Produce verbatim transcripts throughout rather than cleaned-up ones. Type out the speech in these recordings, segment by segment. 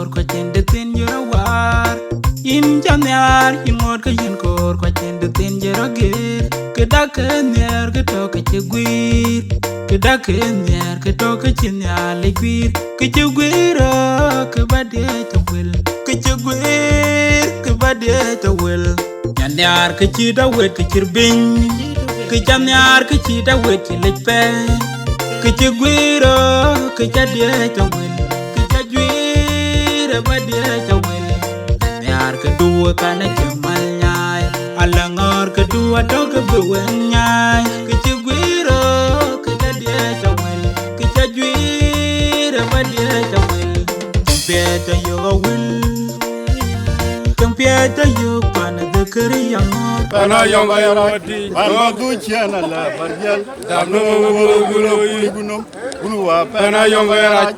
Koor ku cïn dë thïn jɔ rɔ waar. Yïn ca nhiaar, yïn ŋoot ke yïn koor ku cïn dë thïn jɔ rɔ gëër. Kë dak ke nhiaar kë tɔ̈ ke cï guiir. Kë dak ke nhiaar kë tɔ̈ ke cï Nhialic guiir. Kë cï guiir, oh, kë ba diëc tɔ wël. Kë cï guiir, kë ba diëc tɔ wël. Nyan nhiaar kë cï tɔ wet kë cïr biny. Kë ca nhiaar kë cï tɔ wet cï lec pɛɛi. Kë cï guiir, oh, kë ca diëc tɔ wël. Kë ca juiir, ë ba diëc tɔ wël. Nhiaar këdu ë kan acï mal nyaai. Ala ŋɔ̈ɔ̈r këdu atɔ̈ ke bï wën nyaai. Kë cï guiir, oh, kë ca diëc tɔ wël. Kë ca juiir, ë ba diëc tɔ wël. Cïn piɛth tɔ yök awël. Cïn piɛth tɔ yök pan ë dhëkëri yaŋɔ̈ɔ̈r. Pan ayɔŋ ka yarac. Pan ma dhuc ciɛn ala barjal. Dam no gulo gulo gulo guno. Guno wa pan ayɔŋ ka yarac.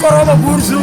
Kɔrɔbɔ bursu.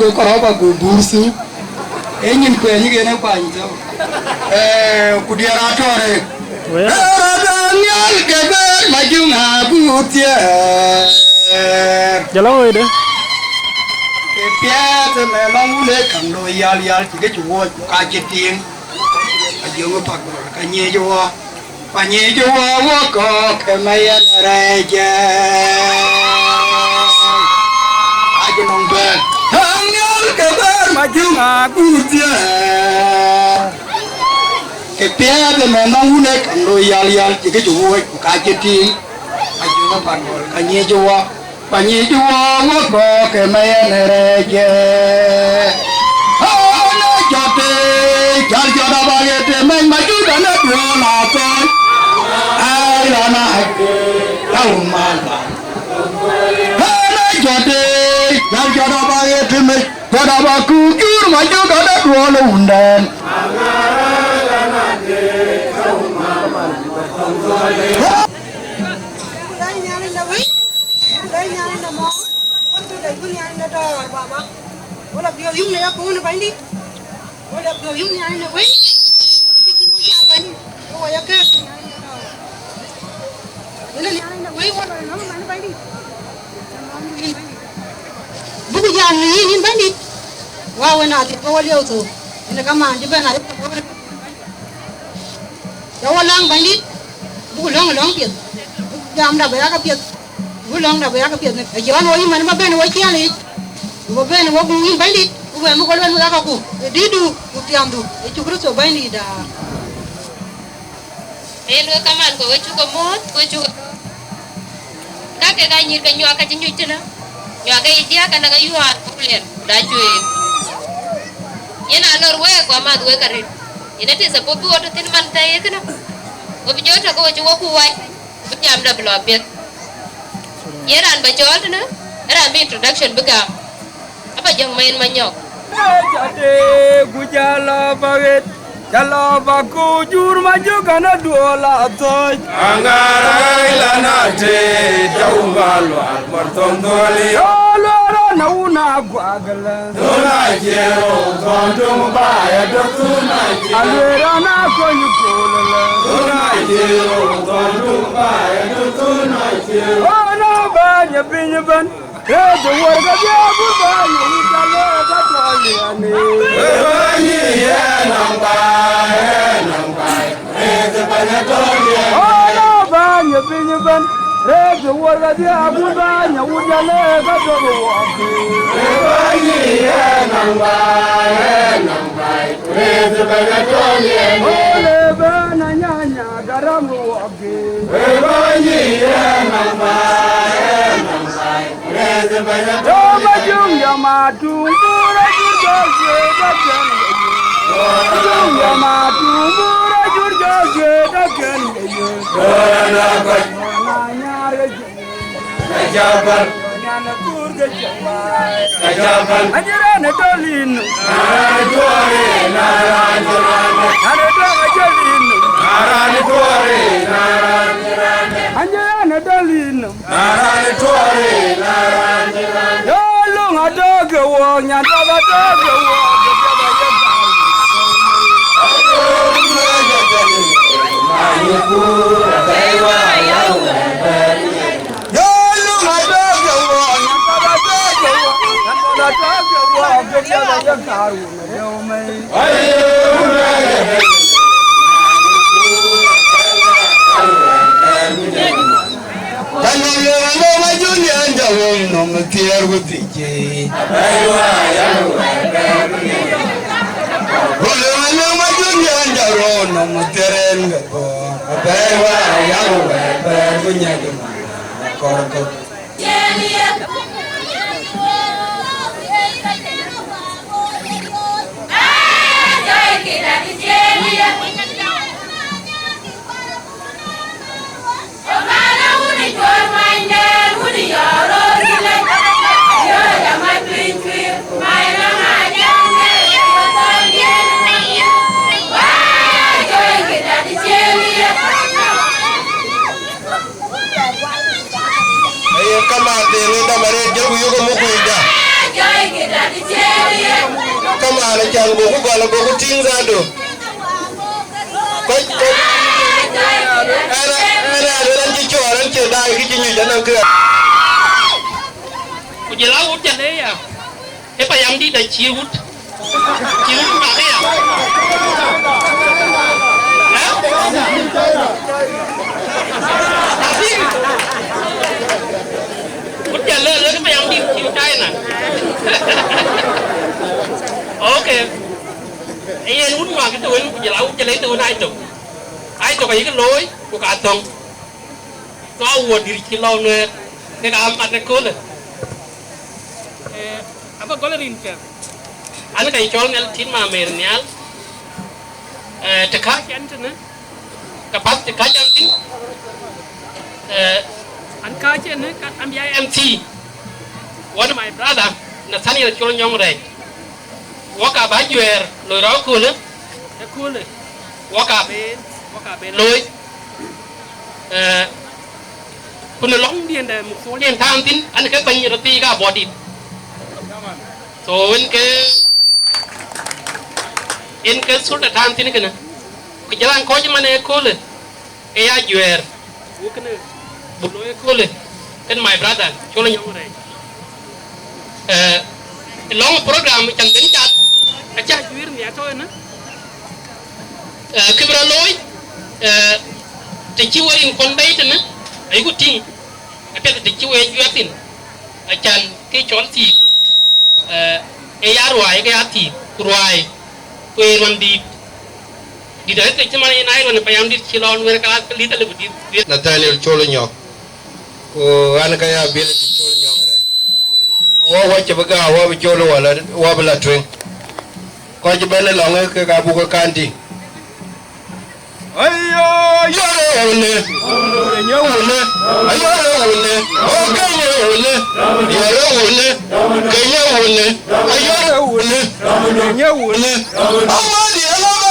Go kɔrɔba go bursu. E nyin kuɛny gen e kuany tɔ. Eh, ku diɛr atɔre. Wee. Era Daniel ke ber majung abu tier. Jalo wede. Ke piat me mangule kan lo yal yal ti ke chuo ka chetin. Ajung pak ka nyejo. Panyic wɔ wɔ kɔ̈k ë mayen rɛɛc. Acï nɔm bɛ̈n. Aŋiɔl ke bɛ̈ɛ̈r majuŋ aguut thiëër. Ke piɛth ë mɛnh awun ë kam looi yal yal, cï kë cï wuɔ̈c, ku ka cï tïŋ. Majuŋ ë pan gɔl, ka nyic wɔ. Panyic wɔ wɔ kɔ̈k ë mayen rɛɛc. Ɣɔn ë jɔt tëë, jal jɔt abak ë tëë mɛny ma jut an ë duɔɔl athɔ̈ɔ̈c. Ai, ɣɔn a tau mal ba. Ɣɔn ë jɔt tëë, jal jɔt abak ë tëë mec, jɔt abak ku jur ma jut an ë duɔɔl ë wundɛn. Dai nyan ina wei, dai nyan ina mo, dai gun nyan ina dor baba. Wala biyo yum ne ya ko ne bandi. Wala biyo yum nyan ina wei. Ko ya ke nyan ina dor. Ina nyan ina wei wala na man bandi. Buku jan ni yin bandi. Wa wena ti ko wali auto. Ina kama ndi bana. Ya wala bandi. Buku long long piet. Jam da ba ya ka piet. Ku lɔ̈ŋda bï yak piɛth. Acï ɣɔn wɔ yï man ba ben wɔ ciɛɛl yic, ku ba ben wɔ guŋ yïn Bɛ̈nydït, ku bɛ muk ëluɛn wek akaku ë dïïtdu ku thiamdu, Yecu Kërtho Bɛ̈nydït. Aa. Yen wek kaman, ku we cuk ke muɔ̈ɔ̈th, ku we cuk ke gɔ̈ɔ̈r. Ka kek anyïïr ke nyuak ka cï nyuc tënë, nyuak ke yï diäk, ka näk ayuaar ku liɛl, ku da cuëëk. Yen alor week, ku amath wek arëët. Yen atith abɔ̈ bï ɣöt thïn man thɛɛi ye kënë, we bï jɔ tɔ̈ ke we cï wɔ ku wac. Bï jamda bï lɔ piɛth. Ye raan ba cɔɔl tënë, raan bï introduction bï gam. Aba jɔŋ Mayen Manyɔk. Ca tëëk ku ca lɔ ba ɣet, ca lɔ ba ku jur ma jök an, aduɔl athɔ̈c. Aŋaar ai la na tëëk, ca wun ba lual, bɔr thɔn dhɔli. Ca luɔɔr an, awun aguak lë. Thuna jero, thon tung ba ya do thuna jero. Aluera na kony kula. Thuna jero, thon tung ba ya do thuna jero. Ona ba nya piny ban. Rede wor ka dia bu ba nya ita le ka toli ani. We ba ni ye nang ba, ye nang ba. Ora bäny ë piny ëbɛ̈n, rëëk ë wuɔ̈r kedhie abun bäny awut jɔl ee ke tök ë wɔɔk. Ë bäny ë nɔm bäny, ë nɔm bäny, rëëk ë bɛ̈ny atɔ̈ yen. Ole bɛ̈n anyanya garam ë wɔɔk. Ë bäny ë nɔm bäny, ë nɔm bäny. Toma jung ya ma tung bura jur jol jeda ken. Jung ya ma tung bura jur jol jeda ken. Ora na ba. Na nyar ga jung. Ka jaban. Nyana kur ga jaban. Ka jaban. Ajira na dolin. Ara ni tuare, na ara ni tuare. Ana do ajolin. Ara ni tuare, na ara ni tuare. Ajira na dolin. Yo, luŋ atɔ̈ ke wɔɔk, nyan path atɔ̈ ke wɔɔk, ke piɛth ayek. Yo, luŋ atɔ̈ ke wɔɔk, nyan path atɔ̈ ke wɔɔk, nyan path atɔ̈ ke wɔɔk, ke piɛth ayek. Ka nɔm le ma nɔm a junior, an jɔ wom nɔm thiɛɛr ku thic. Ku le ma nɔm a junior, an jɔ wom nɔm thiɛɛr en ke bɔɔr. Bɛɛr wa ya ku bɛɛr, bɛɛr ku nyak ma kɔr kɔr. Aye kamaan de ŋinda maret jël ku yök muk kuc da. Kamaan acan goku gɔl goku tïŋ dhadu. Kɔc, kɔc. Ɛn, ɛn, ɛn, ɛn cï cɔɔr, ɛn cï daai kë cï nyuc, ɛn kë. Ku jël awut jël ë ya. Ë payam dït acï wut. Cï wut mak ya. Ë? Wut jël lë, lë payam dït cï China. Okay. Ee yen wut mak të wën, ku jël awut jël ë të wën ai tök. Ai tök ayï looi, ku ka thöŋ. Tɔ wuɔt dït cï lɔ̈u Nuɛɛr, kek aa mat ëköölë. Eh, aba gɔl rin cä. An, ka cɔl Nhial Tit Mamer Nhial. Eh, të kääc ɛn tënë, ka path të kääc ɛn thïn. Eh, an kääc ɛn, ka, an bï a M C. One my brother, Nathaniel Col Nyɔŋ Rɛɛc. Wok aa bä juɛɛr loi rɔt ëköölë. Ëköölë. Wok aa ben, wok aa ben looi. Yen tääŋ thïn, an, ke bɛ̈ny röt thiic ka bɔ̈ dït. So, en ke, en ke sulta tääŋ thïn kënë. Ku jëlan kɔc man ë köölë, ke ya juɛɛr. Wok kënë, bu looi ë köölë, kën my brother, col nyɔŋ rɛɛc. Eh, long program can ben cat, aca juir ni atɔ̈ ënë. Eh, kë bï rɔt looi, eh, të cï wek rin kɔn bɛ̈i tënë, ayuku tïŋ, apiɛth të cï wek juɛk thïn, acan ke cɔl thiik, eh, ë ya ruaai ke ya thiik, ku ruaai, ku ë ruɔn dïït, dït arëth ke cï man yen aa ruɔn ë payam dït cï lɔ nuɛɛr ka lith alëu dït. Nathaniel Col Nyɔk, ku an, ka ya biël dït Col Nyɔk rɛɛc. Wɔ, wɔ cï bï gam, wɔ bï col wala, wɔ bï la tueŋ. Kɔc bɛ̈n ë lɔŋë kek abuk ke kan tïŋ. Ayo, yore wone, kenye wone, ayore wone, o kenye wone, yore wone, kenye wone, ayore wone, kenye wone. Amadi, alaba.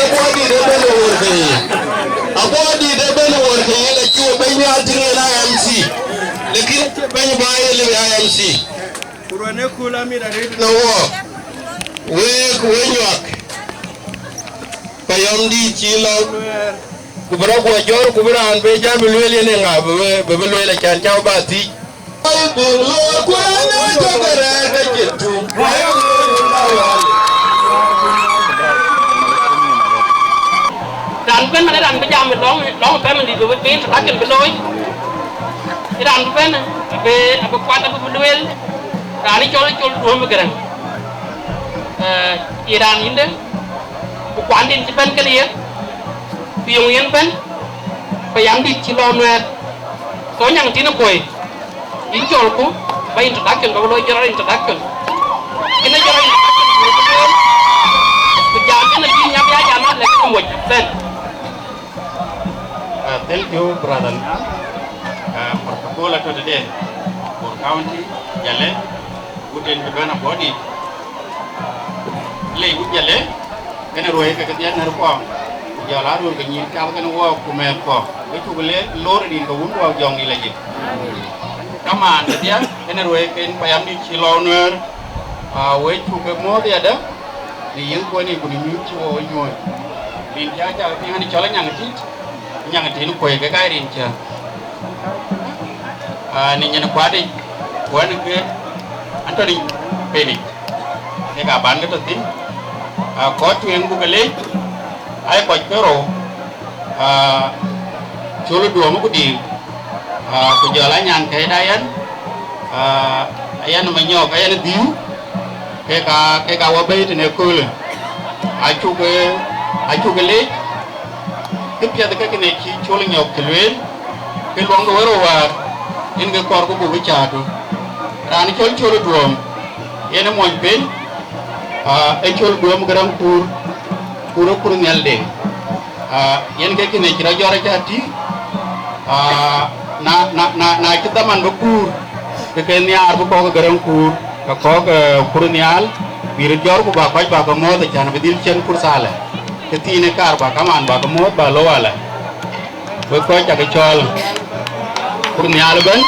Abuɔɔt dït ëbɛ̈n ë wor ke yen, abuɔɔt dït ëbɛ̈n ë wor ke yen, acï we bɛ̈ny nhial tïŋ en I M C, lakin acï bɛ̈ny bä ye lëu I M C. Ku ruɛn ë kööl amit arëët në wɔ, wek, wek nyuak, payam dït cï lɔ, ku bï rɔt guɔ jɔ̈ɔ̈r, ku bï raan bë jam bï lueel yen ë ŋa bï, bï, bï lueel acan cä bä thiic. Raan bï bɛ̈n man ë raan bï jam lɔŋ, lɔŋ family bï, bï introduction bï looi. Ë raan bï bɛ̈n abï, abï kuat abï, bï lueel. Raan ë cɔl, cɔl Duɔ̈m Gäräŋ. Eh, ye raan yïndë, ku kuanden cï bɛ̈n kënë ye, ku yöŋ yen bɛ̈n, payam dït cï lɔ nuɛɛr. So nyaŋ tïn kuɔi, yïn cɔlku, ba introduction, ba looi general introduction. Kënë general introduction, ku jam yen abï nyak ya jam, lɛ̈k moc bɛ̈n. Uh, thank you, brother Nyan. Uh, protocol atɔ̈ tëde Bor County, Jalle, wut en bï bɛ̈n abɔ̈ dït. Lei wut Jalle, kënë ruɔi ke kedhie nɛ̈r kuɔ, ku jɔl a röör ke nyïïr cath kënë wɔɔk ku mɛɛth kuɔ. Wek cuk le lor rin ke wun wɔɔk jɔŋdït la jik. Kamaan kedhie, kënë ruɔi ke en payam dït cï lɔ nuɛɛr, uh, wek cuk ke muɔ̈ɔ̈th yadë, në yen kuɔn ë kun nyuc cï wɔ nyuɔɔc. Rin cä cak piŋ an, cɔl Anyaŋ Tït, Anyaŋ Tït kuɔi ke ka rin cä. Ah, në nyin kuat yic, kuɛn ke Anthony Penic, ke ka ban ke tɔ thïn. Ah, kɔc tueŋ buk ke leec, ai kɔc ke rou, ah, col Duɔm ku Diir, ah, ku jɔl Anyaŋ Kɛ̈ɛ̈t Ayan, ah, Ayan Manyɔk, Ayan Dhiu, ke ka, ke ka wä bɛ̈i tënë köölë. Acuk, acuk leec, kë piɛth ke kënë cï col nyɔk cï lueel, ke luɔŋ de wërë wäär, yen ke kɔɔr ku buk bï cäätö. Raan cɔl Col Duɔm, yen ë mony Penic, ah, ë Col Duɔm Gäräŋ Kuur, Kuur ë Kuur Nhial Deŋ. Ah, yen ke kënë cï rɔt jɔt acä tïŋ, ah, na, na, na, na cï dhaman bï kuur, ke ke nhiaar bï kɔ̈k ë Gäräŋ Kuur, ke kɔ̈k, eh, Kuur Nhial, bï röt jɔ̈ɔ̈r ku bä kɔc bä ke muɔ̈ɔ̈th, acän bï dhil cïn purtha alë. Këthiin ë kaar bä kamaan bä ke muɔ̈ɔ̈th bä lou alë. Wek kɔc cä ke cɔɔl, Kuur Nhial ëbɛ̈n,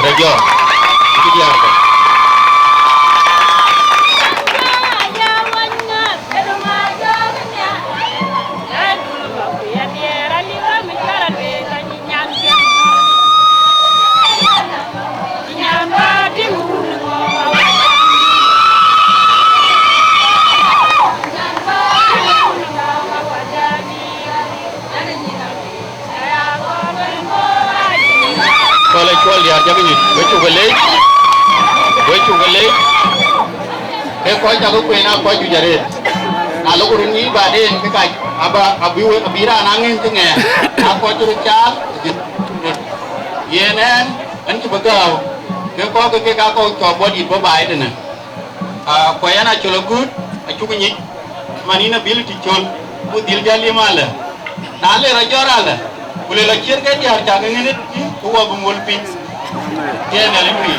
rɔt jɔ̈ɔ̈r. Cï diäär bɛ̈n. Kɔl ë cuɔl diäär cä ke nyuc, we cuk ke leec, we cuk ke leec, ke kɔc cä ke kueen aa kɔc juëc arëët. Na lok röt nyiic baden, ke ka aba, abi we, abi raan aŋic ke ŋɛɛr. Na kɔc röt caal, yen ɛn, ɛn cï bï gääu, ke kɔc ke kek aa kɔc cɔk bɔ̈ dït bɔ̈ baai tënë. Ah, ku yɛn Acol Agut, acuk nyic, man yïn ability Col, ku dhil jal yï malë. Na le rɔt jɔt alë, ku le lɔ ciɛ̈t ke diäär cak ŋiɛ̈n ë tïŋ, ku wɔ bï mol piny. Tiɛɛn Nhialic piny.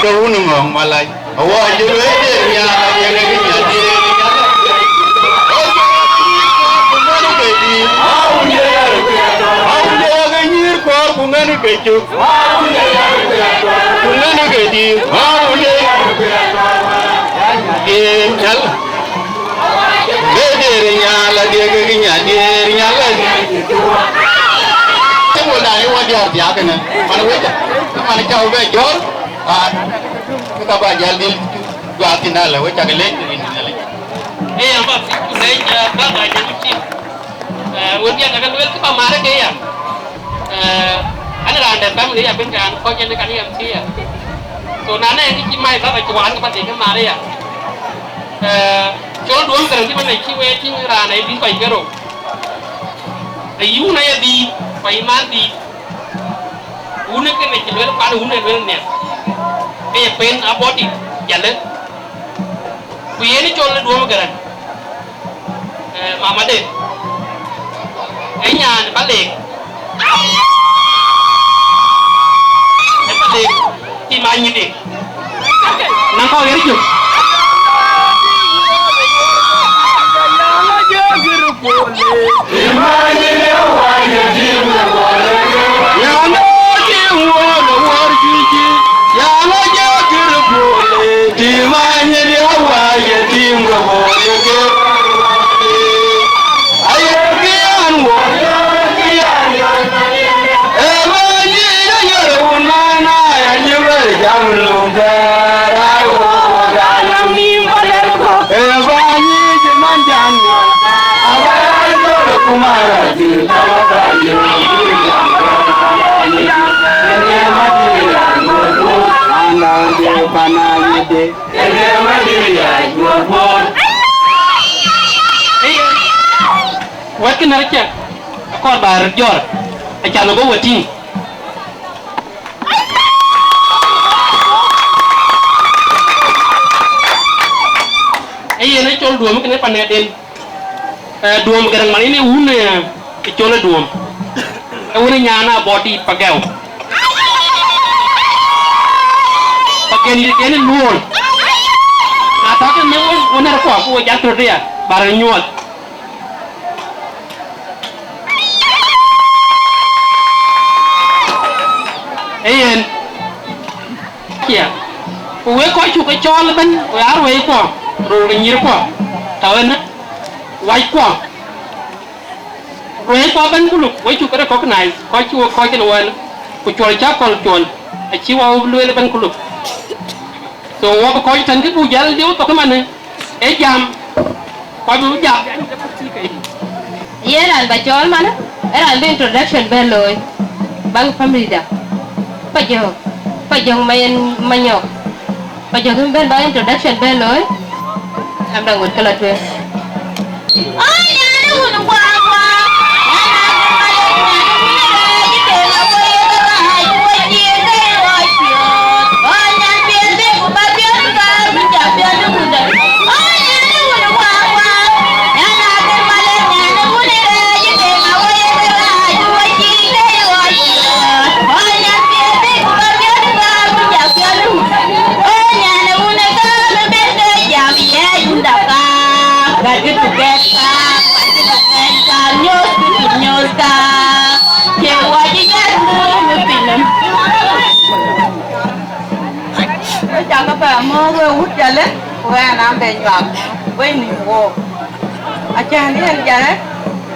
Ke wun ŋɔ̈ŋ malac. Awɔ jël wëëtden nhial, adiɛk ë kë nyan diëër nhial. Ku ŋɛ̈n ke dïït. Awun de yak ë nyïïr kɔɔr, ku ŋɛ̈n ke cök. Ku ŋɛ̈n ke dïït. Awun de yak ë kë nyan diëër nhial. Be diëër nyal, adiɛk ke nyan diëër nyal. Cï wëldan ë wɔ diäär thiaak kënë, man wec, man cä wɔ bɛ jɔ̈ɔ̈r, aa, ke ka ba jäl dhil juak thïn alë, wek cak lec rin Nhialic. Ee, ya bä thïn ku lec, eh, bä ba jël cï. Eh, wek diäk ka luel kë ba marë ke ya. Eh, an raan dɛ̈ family ya bïn kan kɔc en kan yam thiya. So na ne kë cï mai baba cï wan ke ba de ke mare ya. Eh, Col Duɔm Gäräŋ cï bï ne cï wee tïŋ raan ai bï kɔc ke rou. Ayï wun aya dhïït, ku ayï man dhïït. Wun e kënë cï luel kuan wun e luel nhial. Ke ye pen abɔ̈ dït, jale. Ku yen Col Duɔm Gäräŋ. Eh, mama de. E nyan Palek. E Palek. Ti manyï de. Na kɔc ɣer jök. Wɛ̈t kënë rɔt cak, akɔɔr ba röt jɔ̈ɔ̈r, acan bï we tïŋ. Ee yen ë Col Duɔm kënë panɛden. Eh, Duɔm Gäräŋ man yen ee wun, eh, ë Col ë Duɔm. Ee wun ë nyan abɔ̈ dït Pagɛu. Pagɛu dït yen ë luɔɔl. Na tɔ̈ ke në wun, wun ë rɔt kuɔ, ku we jal tɔ̈ ëya, ba röt nyuɔɔth. Ee yen. Cia. Ku wek kɔc cuk ke cɔɔl ëbɛ̈n, we aa ruɛɛi kuɔ, röör ke nyïïr kuɔ, tɔ̈ ënë, wac kuɔ. Ruɛɛi kuɔ ëbɛ̈n ku luk, we cuk ke recognize, kɔc cï we kɔc kën wɛ̈l, ku cuɔl cä kɔl cuɔl, acï wɔ lueel ëbɛ̈n ku luk. So, wɔ bï kɔc tɛ̈n kë buk jäl liu thok ëmanë, ee jam, kɔc bï jam. Yen raan ba cɔɔl manë, ee raan bï introduction bɛ looi, baŋ family da. Pajɔ̈k, Pajɔ̈k Mayen Manyɔk. Pajɔ̈k ëmbɛ̈n ba introduction bɛ looi, am dɔŋ wët kë la tueŋ. Wek cakë bɛ mɔ̈ɔ̈th we wut Jalë, ku ɣɛn an bɛ nyuak wei nïm wook. Acän yen Jalë,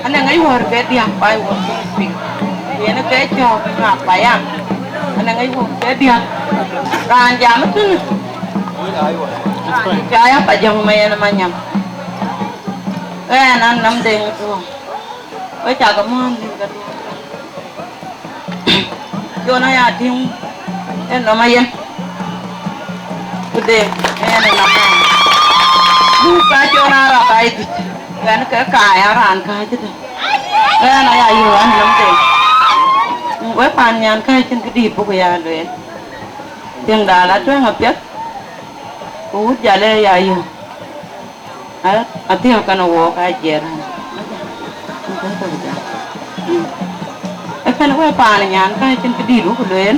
anɛŋ aywäär ke diäk, ku aywäär ke piŋ. Yen ke cɔ̈ɔ̈k nyuak payam, anɛŋ aywäär ke diäk. Raan jam ëtënë, ca ya Pajɔ̈k Mayen Manyɔk. Ɣɛn an nɔm Deŋ Duɔ̈ɔ̈m. Wek cakë mɔ̈ɔ̈th nïm ke duɔ̈ɔ̈m. Jon aya tïŋ ë nɔm ayen. Ku Deŋ ë yen ë nɔm ayen. Ka cɔl na rɔt aa dhïc, ɣɛn ke kaai an raan kääc ëtɛ̈n. Ɣɛn aya yöök an nɔm de. Wek paan nyan kääc cïn këdït buk ya lueel. Tiëŋda la tueŋ apiɛth, ku wut jal ë ya yöök. A, athiɔ̈k kɛn wook aa jiɛɛr. Ee kënë wek paan nyan kääc cïn këdït buk lueel.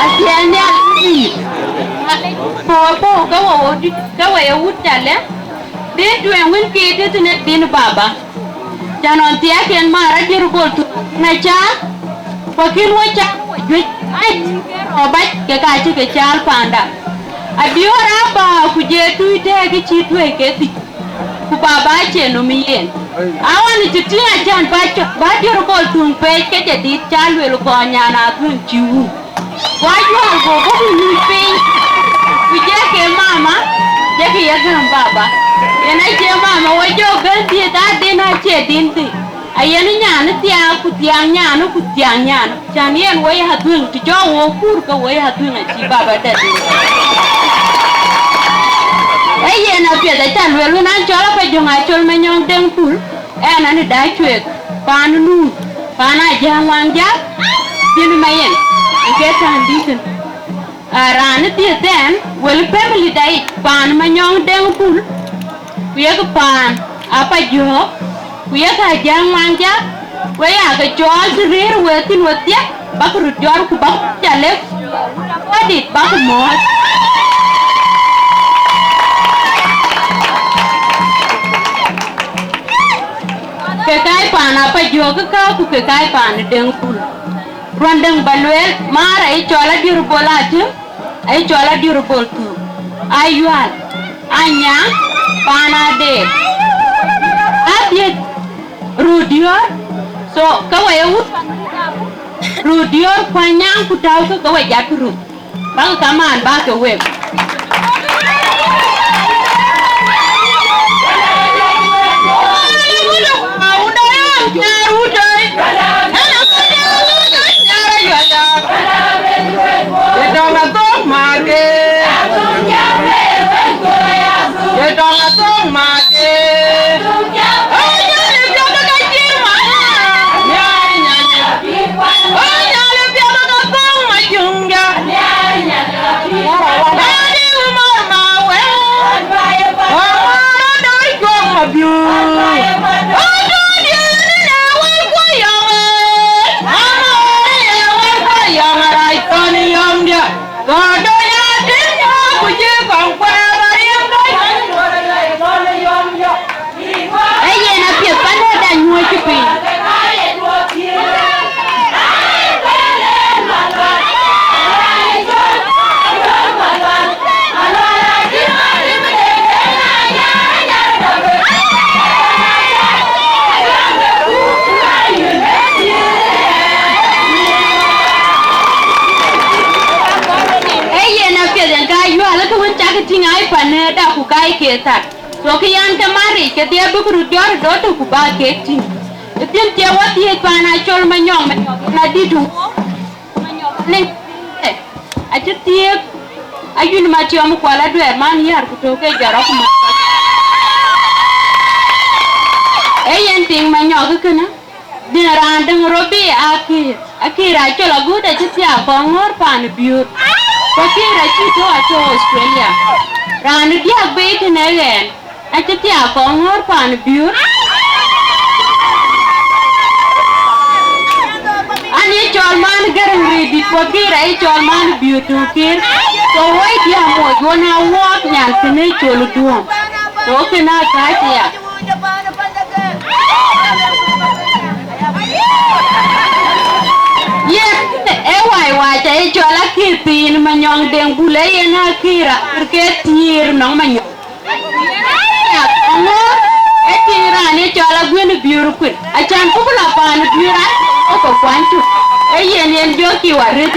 Aciɛɛl nhial pïïr. Po, po, ke we wo dït, ke we ye wut Calë, dït tueŋ wën kiit tëthinë dïn baba. Ca nɔn thiɛɛk en maar adiër bol thuk na cäär, ku akïn wo cäär wo juëc, ai, ke rɔɔc bac, ke ka cï ke cääl paanda. Adiɔ̈ɔ̈r aa bä, ku je tui tɛ̈ɛ̈k cï tuëëc ke thic, ku baba acie nöm yen. Awan cï tïŋ acän bä cök, bä diër bol thuŋ peec ke jadït, ca luel gɔny nyan adhuëŋ cï wun. Ku Ayual go bɔ̈ ku nyuc piny, ku jëkï mama, jëkï ye gäm baba. Yen acie mama, wo jɔ gäm dhiëth adïn acie dïn dhï. Ayen nyan thiaak, ku thiaak nyan, ku thiaak nyan. Cän yen woi adhuëŋ, të jɔ wo kuur ke woi adhuëŋ acï baba dɛ̈t. Ee yen apiɛth aca lueel wën an cɔl Apajɔ̈ŋ Acol Manyɔŋ Deŋ Pul, ɛn an ë da cuek, paan Nuur, paan Ajäŋ Waŋ Jäk, jïn ma yen, ë ke tän dïtën. Aa, raan ë dhiëth ɛn, wël family da yic, paan Manyɔŋ Deŋ Pul, ku yek paan Apajɔ̈k, ku yek Ajäŋ Waŋ Jäk, we ya ke cɔɔl të rëër we thïn wedhie, bäk röt jɔt ku bäk ca lek, wudït bäk mɔ̈ɔ̈th. Ke kac paan Apajɔ̈k kä ku ke kac paan Deŋ Pul. Ruɔn däŋ bä lueel, maar aye cɔl Adiër Bol Atem, aye cɔl Adiër Bol Thuk, Ayual, Anyaŋ, paan Adeer, Adhiëth, Röödiöör, so, ke we ye wut Röödiöör ku Anyaŋ ku Täu ke, ke we jat ku röt. Bäk kamaan bäk ke wek. Ee yen apiɛth pan ë da nyuɔ̈c piny. Ee yen apiɛth en ka Ayual ke wën cak tïŋ ai pan ë da ku kai ke thar. So kë yan ke maric kedhie bïk röt jɔt ë dɔ̈t ku bä kek tïŋ. Ë thïn cie wä thiëëc paan Acol Manyɔŋ, Manyɔŋ na dït wok, Manyɔŋ ne acï thiëëk. Ayun Matiɔm Kual Aduɛɛr man yär ku tök ke jɔt rɔt ku mat kɔc. Ee yen tiŋ Manyɔk kënë. Dïn raan däŋ Robi Akïr, Akïr Acol Agut acï thiaak kɔŋ ŋɔ̈ɔ̈r paan Biöör. Ku Akïr acï tɔ̈ atɔ̈ Australia. Raan diäk bei tënë ɣɛn, acï thiaak kɔŋ ŋɔ̈ɔ̈r paan Biöör. An ye cɔl man Gäräŋ Rëëdït, ku Akïr aye cɔl man Biöör tɔ̈ Kër. So woi diäk moc wën a wɔɔk nyan kënë col duɔ̈ɔ̈m. So kënë akääc ya. Manyɔŋ Deŋ Bul ee yen akïïr, akïïr ke tiir nɔŋ Manyɔŋ. Aya, aŋoot, ee tiŋ raan ë cɔl Aguën Biöör Kuën. Acan buk la paan Biöör, aa, ë ke kuany cuk. Ee yen, yen jɔ kï wä rëët.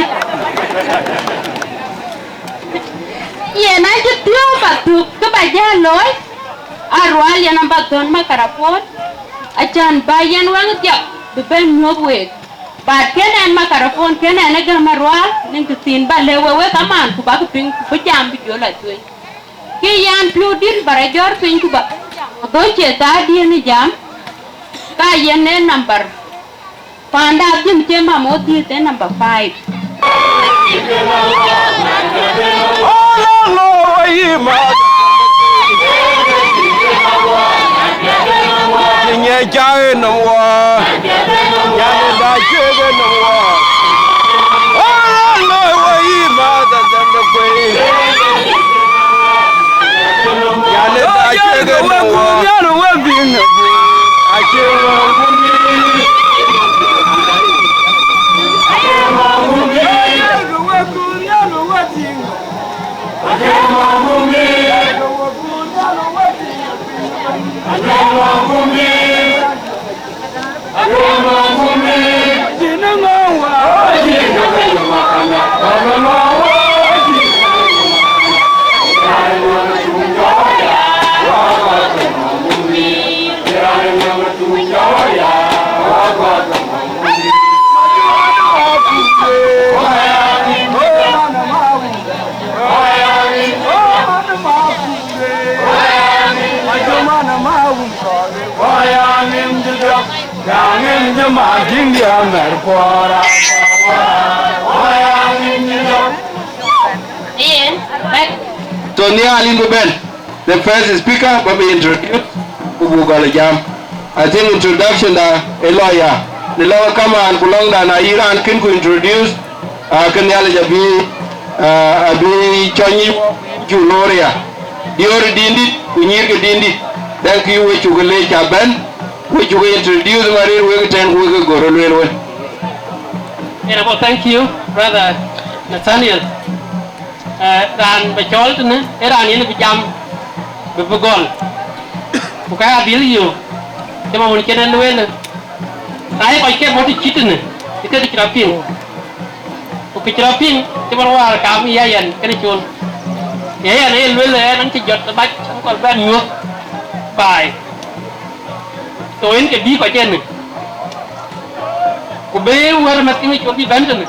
Yen acï thiɔ̈k ba thök, kë ba jäl looi, Arual yen aba thɔ̈n makarapon, acan ba yen weŋ dhiap bï bɛ̈n nyuɔ̈th week. But kën ɛn makarapon, kën ɛn ë gäm Arual, nïn kë thiin ba lëu we wek aman, ku bak piŋ, ku bï jam bï jɔ la tueŋ. Kë yɛn piɔ̈u dït ba rɔt jɔt piny, ku ba, ago cie thaa diën ë jam, ka yen ë number. Panda Abim cï mam wo dhiëth ë number five. Nyɛ ca ë nɔm wɔ, nyani da cek ë nɔm wɔ. Ɔlɔ lɔ wɔ yï ma da dɛm de kuei. Nyani da cek ë nɔm wɔ. Acie wɔ gumi. Yen, bɛ̈n. So nhial yïn bï bɛ̈n. The first speaker ba bï introduce, ku buk gɔl jam. I think introduction da ë lɔ ya. Në lɔŋ kamaan ku lɔŋda na yï raan kën ku introduce, aa, kë Nhialic abï, aa, abï cɔny ju loor ya. Diöör dïndït ku nyïïrkï dïndït. Thank you, we cuk leec ca bɛ̈n, we cuk introduce marir wek tɛ̈n ku wek gör lueel wën. Yen abɔ̈, thank you, brother Nathaniel. Eh, raan ba cɔɔl tënë, ee raan yen bï jam, bï, bï gɔl. Ku ka ya dhil yök, cï ma wun cïn en lueel, na ye kɔc ke bɔ̈ të cït tënë, ë kek cï rɔt piŋ. Ku kë cï rɔt piŋ, cï man wäär kam ya yɛn kënë col. Ya yɛn aye lueel, ɛn, ɛn cï jɔt bac, ɛn kɔn bɛ̈n nyuɔ̈th baai. So yen ke bï kɔc en, ku bï wɛ̈t ë mɛ̈thken col bï bɛ̈n tënë,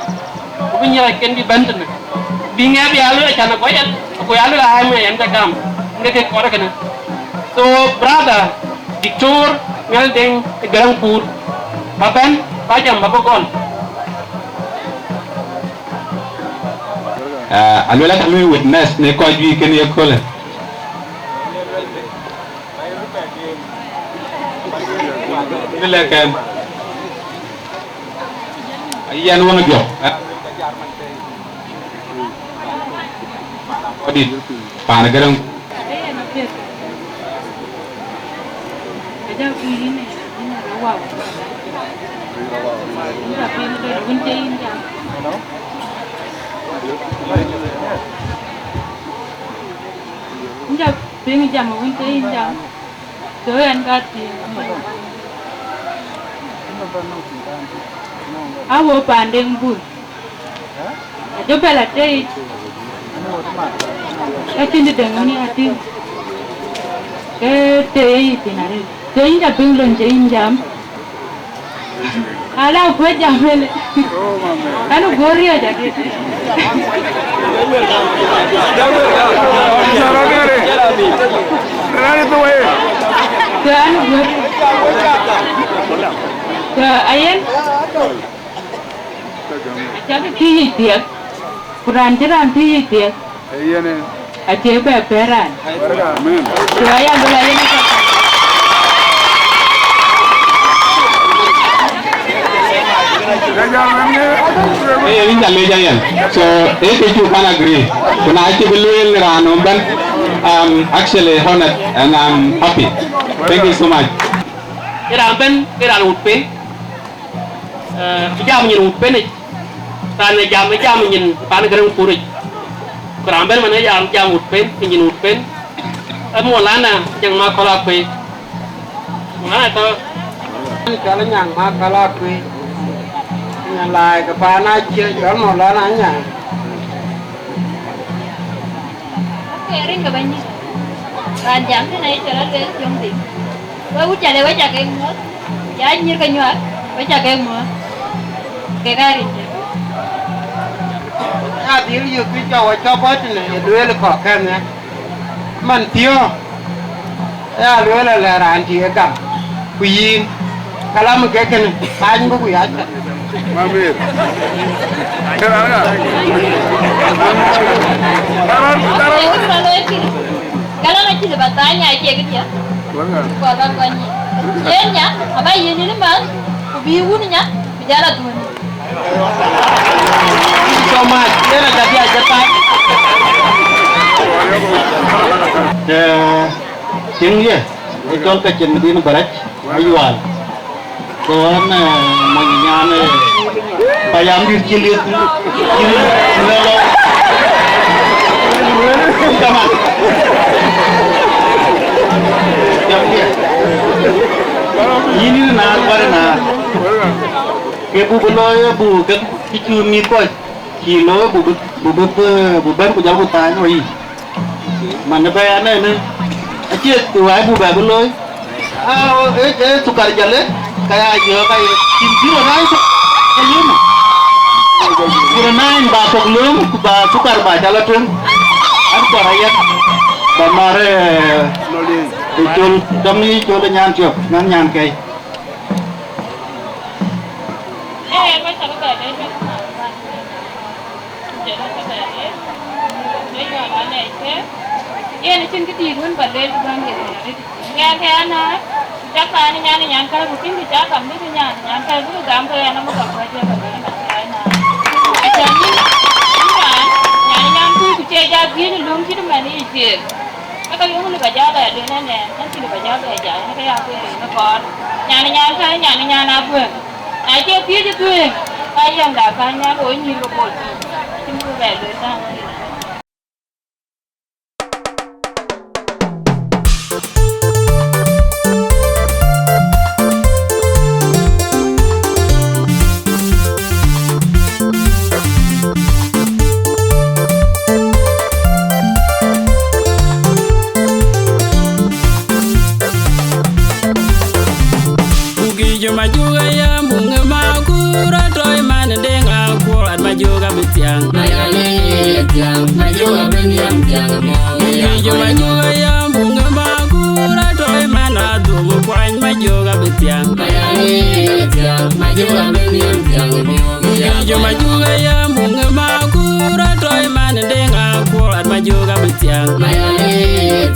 ku bï nyïïrken bï bɛ̈n tënë, bï ŋɛk bï aa lueel acan ë kɔc ɛn, ku ya lueel aa ɣɛn ë yɛn ke gam, ŋɛk ke kɔɔr kënë. So brother Diktor Mial Deŋ ë Garaŋ Kuur, ba bɛ̈n, ba jam, ba bï gɔl. Ah, aluel aka lui witness në kɔc juëc kën ye köölë. Ni lɛ̈k kɛn. Ayɛn wën jɔ. Kɔdït, paan Garaŋ. Inja piŋ jam wën ke yïn jam. So ɣɛn ka thiëëc. Awo panden bul. Ajɔ bɛ̈l atëëc. Ka cïn dëŋ wën ya tïŋ. Ke tëëc thïn arëët. So yïn ca piŋ lon cï yïn jam. Ala kuec jam wël. Anu guɔ̈r riɔ̈c adït. Ke anu guɔ̈r. Ke ayen. Acak kï yic thiek. Ku raan cï raan kï yic thiek. Ee yen ë. Acie bɛ pɛ̈ɛ̈r raan. Amen. Ku aya bï la yen ë. Ee yen ca lec ayen. So, ee kë cuk kan agree. Ku na cï bï lueel raan nɔm bɛ̈n, I'm actually honored and I'm happy. Thank you so much. Ë raan bɛ̈n, ë raan wut pen. Eh, bï jam nyin wut penic, raan ë jam, ë jam nyin pan Garaŋ Kuuric. Ku raan bɛ̈n man ë jam, jam wut pen, ku nyin wut pen. Ee Maulana Nyaŋ Makɔl Akuei. Maulana tɔ̈. Cɔl Nyaŋ Makɔl Akuei. Nyan laai ke paan acie cɔl Maulana Nyaŋ. Ke rin ke bɛ̈ny. Raan jam tënë ye cɔl Atueŋ Thiɔŋ Dhil. Wek wut Cale, wek ca ke muɔ̈th. Ya nyïïr ke nyuak, wek ca ke muɔ̈th. Ke ka rin ke. Ya dhil yök kë cɔk wɔ cɔk bɔ̈ tënë ye lueel kɔ̈k kɛ̈n nhial. Man thiɔ̈k. Ya lueel alɛ raan tï ë gam. Ku yïn, kalam ke kënë, bäny bï ku yac. Mamir. Kalam acï lë ba thany, acie këdië. Kɔɔr ba kɔny. Yen nya, aba yiën yïn ë man, ku bï wun nya, bï jal a dhuöny. Thank you so much. Yen a jadï a jɛ thany. Eh, Tiŋ ye, ë cɔl ka cin din barac, ayual. Ko an, eh, mony nyan, eh, payam dit cin dit, cin dit, cin dit lo. Come on. Jam ye. Yïn yïn na, bari na. Ke bu bu lo ye bu ke kicu mi ko. Ci lo bu bu, bu bu, bu ben ku jal ku tany wei. Man bɛ ya nene. Acie wai bu bɛ bi looi. Ah, e, e, sukar jale. Ka ya jɔ ka ye. Cin biro nai suk-, ka yum. Biro nai ba tok lum, ba sukar ba jala tun. An kɔr ayek. Ba mare, e, col, dam ni col nyan tiok, nyan nyan kei. Yen acïn këdïït wën ba lueel bäny de röt. Ŋɛk ke anaar, cak raan ë nyan ë nyan kɛ̈ɛ̈k, ku tïŋkï cak gam bï nyan ë nyan kɛ̈ɛ̈k bï gam ke ɣɛn, amuk akuɔc ë ba lueel ëmɛn ke anaar. Acän yïn, yïn raan, nyan ë nyan kuc, ku cie jɔ thiëëc ë löŋ cït ëmɛn yic thiëëk. Aka yöŋ lë ba jɔ bɛ lueel ënɛn, ɣɛn cï lë ba jɔ bɛ jai, ɣɛn ke ya kueer ë kɔɔr. Nyan ë nyan kɛ̈ɛ̈k, nyan ë nyan aguëëŋ. Na cie thiëëc ë dhuëëŋ, ka yɛn da ka nyan ɣo nyïïr ke bol. Acïn bï bɛ lueel tɛ̈n. Buk yic majuk aya, muk ŋë ma kur atɔ̈i man deŋ akuɔt majuk abï thiaŋ. Mayale thiaŋ, majuk abï nhiam thiaŋ. Buk yic majuk aya, muk ŋë ma kur atɔ̈i man adhum kuany majuk abï thiaŋ. Mayale thiaŋ, majuk abï nhiam thiaŋ. Buk yic majuk aya, muk ŋë ma kur atɔ̈i man deŋ akuɔt majuk abï thiaŋ. Mayale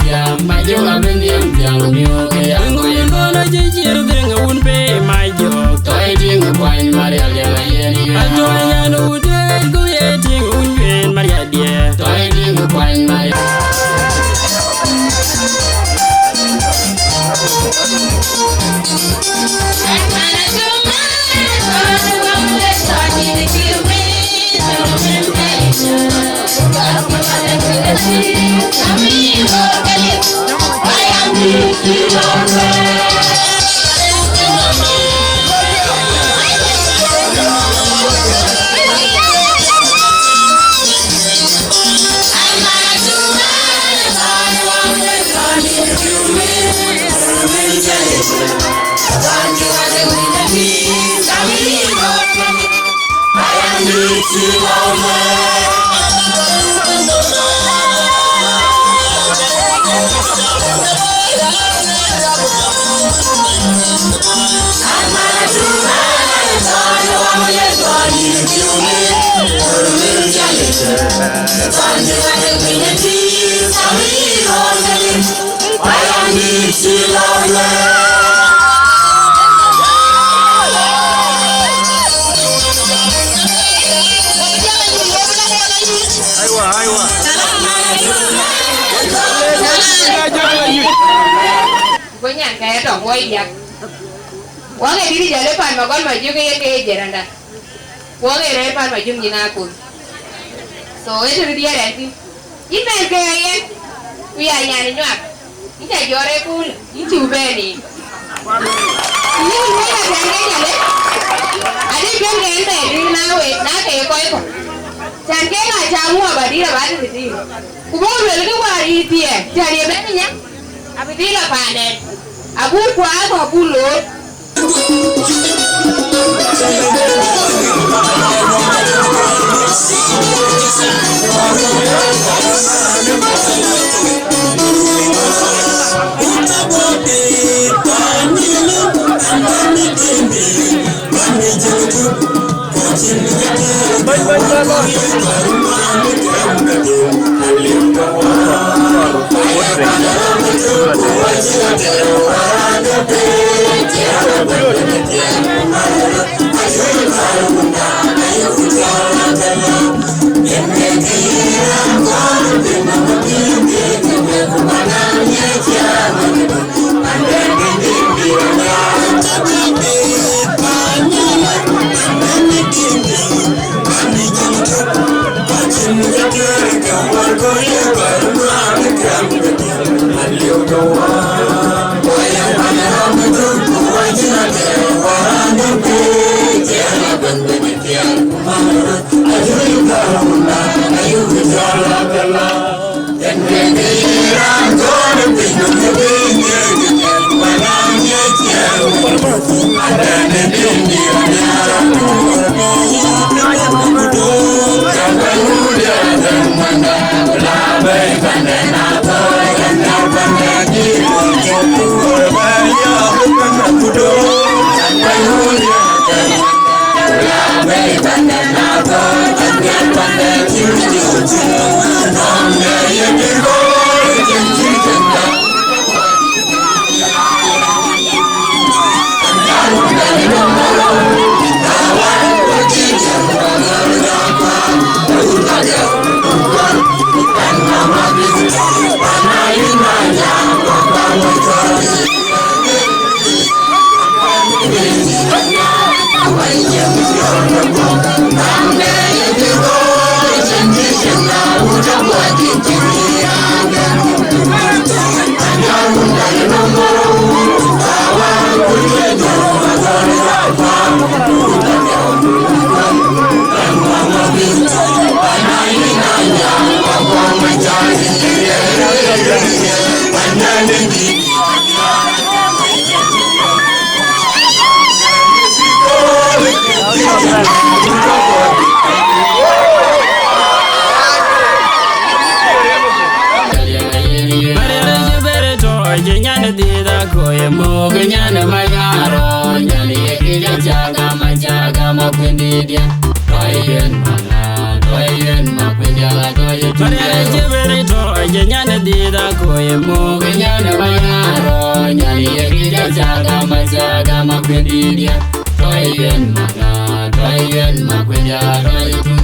thiaŋ, majuk abï nhiam thiaŋ. Ŋö ye lon acï cïr dhëŋ wun pe ma jɔk. Tɔ̈i tïŋ kuany Marial de la yen yuen. Atɔ̈i nyan wun duet ku ye tïŋ wun yuen Marial diɛ. Tɔ̈i tïŋ kuany Marial. Aiwa, aiwa. Go nyan ka ya tɔŋ woi diak. Wang e diri jale pan ma gon ma juk ye ke jeranda. Wang e re pan ma juk nyina kun. So e diri diere ti. Yïn mɛn ke yen, ku ya nyan ë nyuak, yïn ca jɔt ë kuul, yïn cï bɛ̈n yic. Yïn wël a tɛ̈n ke Nhialic, adï piɛŋ ke yen bɛ dït na wek, na ke ye kɔc kɔ̈k. Tɛ̈n ke ŋa ca ŋuɔɔk adït aba dït dït. Ku bä luel ke wäär yï thiëëk, tɛ̈n ye bɛ̈n nya, abï dhil a paanden. Abuk kuaar ku abuk loor.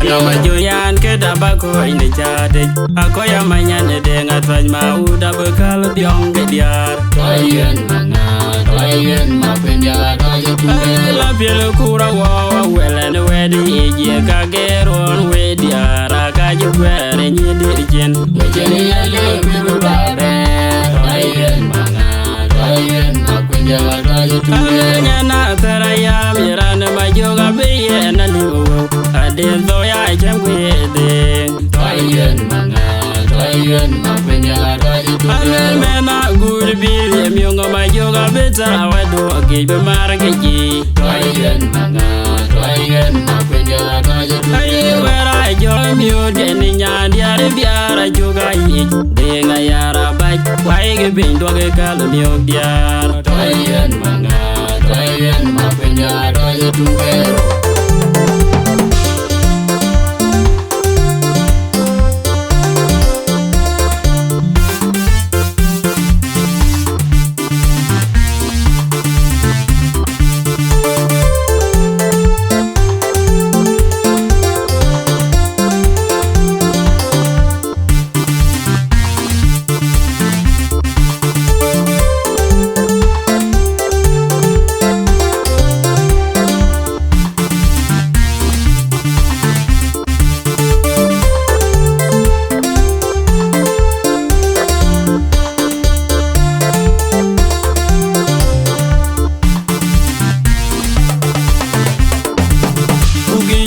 Lama juyan ke tabako ini chatic. Akoya manyan deng atwany ma uda bekal biong ke diar. La piel kura wa welen wedi ije ka geron we diar. Ka ji kwer ni dir jin. Alenya na thera ya miran ma joga be ye na liwo. Ade do ya jem ku ye de. Alenya na gur bi ye miongo ma joga be ta wa do ke be mar ke ji. Ai wera jo miot ke ni nyan diar biara juga yi. Dinga yara bai, wai ke bin dwa ke kal miot diar.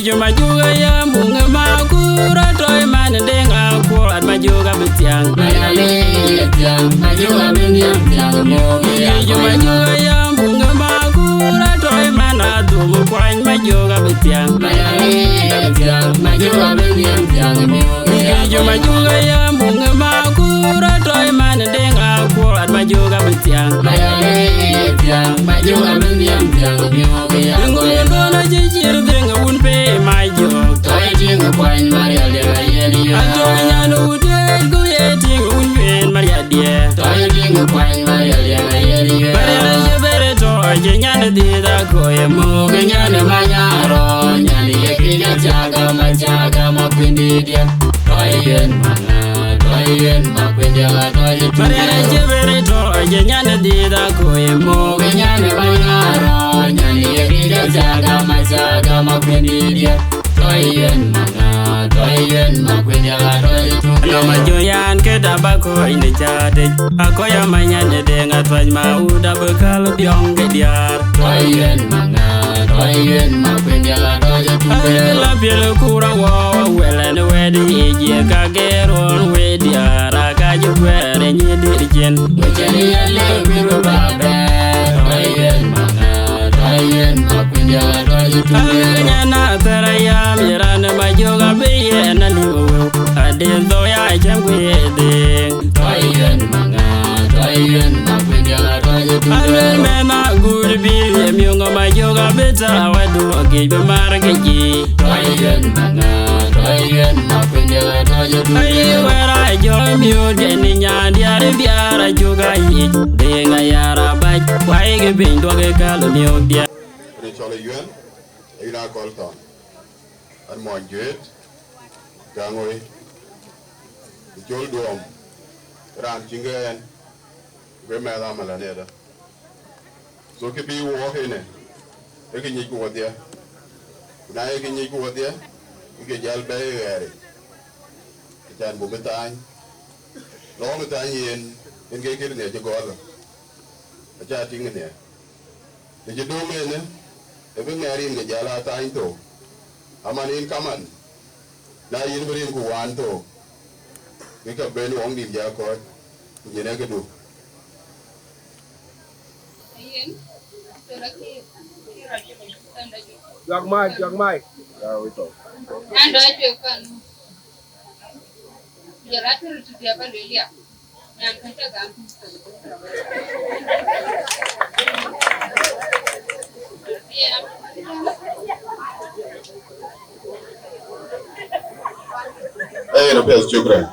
Juma juga ya munge ma kura toy man deng a kuat ma juga bitiang. Mayale tiang, ma juga bitiang, tiang mo. Juma juga ya munge ma kura toy man a dum kwany ma juga bitiang. Mayale tiang, ma juga bitiang, tiang mo. Juma juga ya munge ma kura toy man deng a kuat ma juga bitiang. Mayale tiang, ma juga bitiang, tiang mo. Ngul dona jijir deng un pe ma jok. Toy ting kwany Maria de la yeni. Ato nyan u de ku ye ting un pen Maria die. Toy ting kwany Maria de la yeni. Maria je bere to je nyan di da ko ye mo ke nyan ma nyaro nyan ye ki ja chaga ma chaga ma kwindi dia. Toy yen ma Toy yen ma kwindi ala toy tu. Maria je bere to je nyan di da ko ye mo ke nyan ma nyaro nyan ye ki ja chaga ma chaga ma kwindi dia. Toy yen ma nga, toy yen ma kwindi ala toy tu. Lo ma jo yan ke da ba ko inde cha de. A ko ya ma nyan de nga toy ma u da be kal biong ke diar. Toy yen ma nga, toy yen ma kwindi ala toy tu. La biel kura wa wela ne wedi je ka geron wedi ara ka ju kwere ni dir jen. Mujeni yale biru babe. Toy yen ma nga, toy yen ma kwindi ala toy tu. Alenya na tera ya miran ma joga be ye na ni wo. Adil do ya jam ku ye de. Toy yen ma nga, toy yen ma kwindi ala toy tu. Alenya na gur bi ye mi ngo ma joga be ta wa du ke be mar ke ji. Toy yen ma nga, toy yen ma kwindi ala toy tu. Ai wera jo mi o de ni nya diar biara juga yi. De nga yara ba. Wai ke bin do ke kal mi o dia. Rin cɔl ë Yuɛn, ë yin akɔl thɔn. An muɔny Juet, Gaŋoi, ë col Duɔm, raan cï ŋɛɛn, ku ke mɛth amal anëda. So, kë bï wɔɔk ënë, ë kë nyicku wɔdhia. Ku na ye kë nyicku wɔdhia, ke ke jäl bɛ̈ɛ̈i ɣɛɛric. Acan buk bï thaany. Lɔ̈ɔ̈m ë thaany yen, yen ke kër nhiac ë gɔɔlë. Aca tïŋ ë nhiac. Të cï döŋ ënë, ë bï ŋɛɛr yïn ke jäl aa thany thok, aman yïn kaman, na yïn bï rinku wään thok, bï ke ben wɔŋdït ja kɔ̈ɔ̈c, ku nyin ee këdu. Juak mac, juak mac. An dɔc cuek pan nu. Jɔl a tërë tït ya ba lueel ya. Nyan kën ca gam. Ëë, na piɛth, shukran.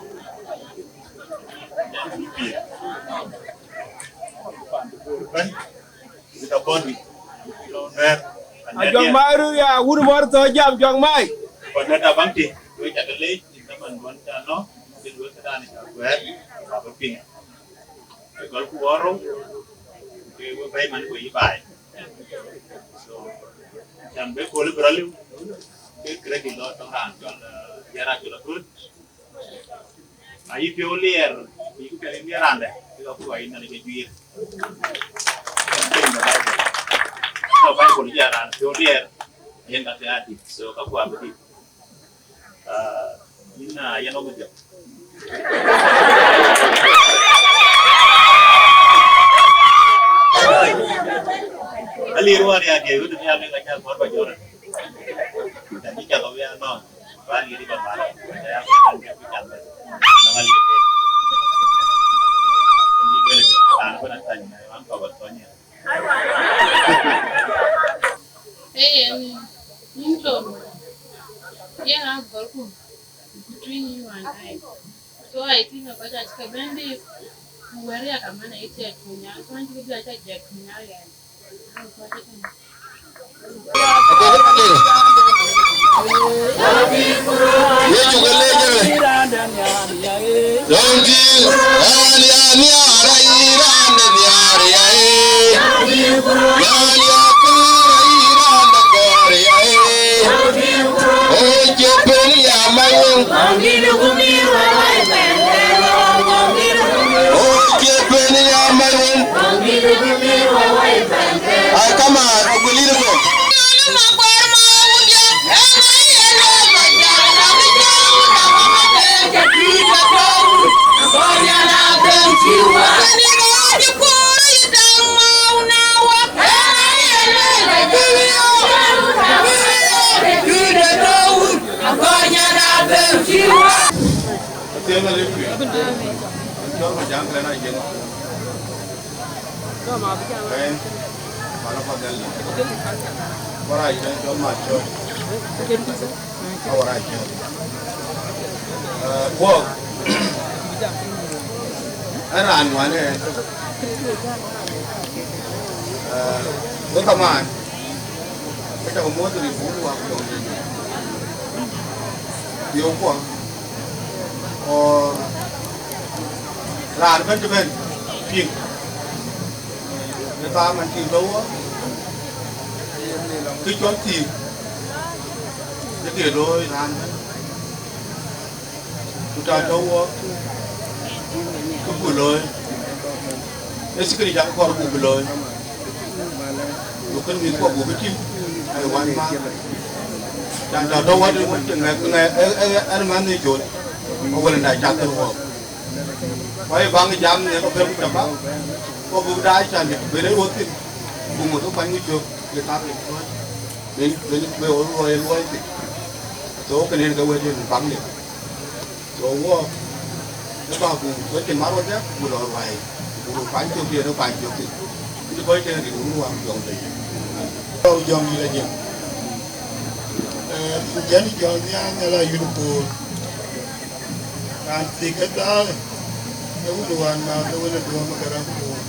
Ajɔŋ Mac röt ya, wun mɔ̈r thɔ̈ jam, Jɔŋ Mac. Kɔn nɛ̈t abäŋ tï, wek ca ke leec, ë dhaman duɔ̈n ca nɔ̈k, cïn wek këdan ca kuɛɛr, ka bï piŋ. Ke gɔlku ɣɔn rou, ke we bɛ̈i man ku yï baai. So, can be kööl bï rɔt liu, ke credit lɔ tɔŋ raan cɔl, eh, Yɛr Acol Aköl. Na yï piɔ̈u liɛɛr, yï ku piɛth yïn raan dɛ̈, ke ka ku ayï Nhialic ke juiir. So, Bible jɔ raan piɔ̈u liɛɛr, yen ka ke adït. So, ka ku abï dït. Ah, yïn, ah, yɛn ɣɔn jɔ. Alir wäär ya diɛɛr, röt ë nhial, ë ka cä kɔɔr ba jɔ̈ɔ̈r. Cä bï cak awia nɔn, ba alir ba mal, ba ya ba jɔ̈ɔ̈r, ba cak ba. Nɔn alir. Ni bele, an, ba na tany, an, ba ba tony. Ee, yɛn, yïn Tom, yɛn a gɔlku, between you and I. So I think kɔc acï ke bɛ̈n dït, ku wɛ̈ɛ̈r ya ka man aye tiɛɛt ku nyal, ku an cï ke bï acä jiɛk ku nyal ya. Yecu ke leec ënë. Lɔ̈ŋdï, ɣɛn ya nhiaar, ayï raan de nhiaar, ya ee. Ɣɛn ya kɔɔr, ayï raan de kɔɔr, ya ee. Ɣɛn cie pen ya mac weŋ. Ɣɛn cie pen ya mac weŋ. Ai, come on, Aguilino. Jeng alip piny. Cɔl ma jaŋ kɛn a jeng. Kɛn, pala pa dhɛl. Kɔr a yɛn cɔl ma cɔl. Awar a cɔl. Eh, guɔk. Ɛn raan ŋuan ɛ. Eh, wek kaman. Kë cak muɔ̈th rin buk wak jɔŋ. Yöökuɔ. Or raan bɛ̈n cï bɛ̈n piŋ. Në thaar man cï tɔ̈u wɔ, kë cɔl thiëëk, kë ke looi raan bɛ̈n. Ku ta tɔ̈u wɔ, kë ku looi. Ë thikënë jak kɔɔr ku bï looi. Ku kën mïth kuɔ buk bï tïŋ, ai wan ma. Can ta tɔ̈u wɔ, ë, ë, ë, ë, ë, ë, ë, man në col, ë, wël nda cath kën wɔ. Ku aye baŋ jam në ke bɛ̈n ku cä bä, ku buk daai can dït ben ë röt thïn, ku ŋot ke kuany ku cök, ye tak ye tuɔ̈c, ben, ben, ben ɣo luɔi, luɔi thïn. So, kënë en ke wëët en baŋ ye. So, wɔ, ë bä buk wëët cïn mat wadë, ku lɔ ruai, ku röt kuany cök, yen ë kuany cök thïn. Cï kɔc tëën rin wun wak jɔŋ lec. Jɔŋ lec. Eh, ku jɛn jɔŋ nhial nhial ayïn koor. Raan thii ke dhääl, ee wën wään naath, ee wën ë duɔ̈ɔ̈m ke raan kuur.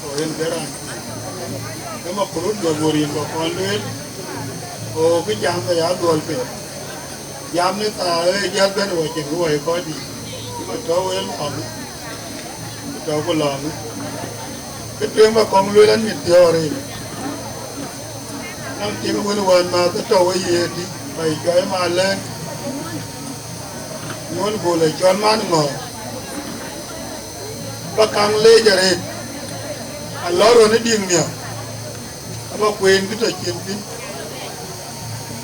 Ku en ke raan thii. Ke ma kurut jɔ bor yen kɔ̈k kɔn lueel, ku kë jam ke ya dhuɔl piny. Jam në thaar ë jäl bɛ̈n wɔ cïn kë wɔ ye kɔc dït. Cï ma tɔ̈u en kɔ̈k. Ku tɔ̈u ku lɔ̈ɔ̈ŋ. Kë tueŋ ba kɔŋ lueel an, mit piɔ̈ɔ̈r en. Nɔŋ tiŋ wën wään ma ke tɔ̈u ë ye dï, ba yï jɔɔc ma lɛ̈ŋ. Nyuɔ̈n bol ë cɔl man ŋɔ̈ɔ̈r. Ba kaŋ leec arëët. Alɔ rɔn ë diŋ miäk. Aba kueen kë tɔ cin thïn.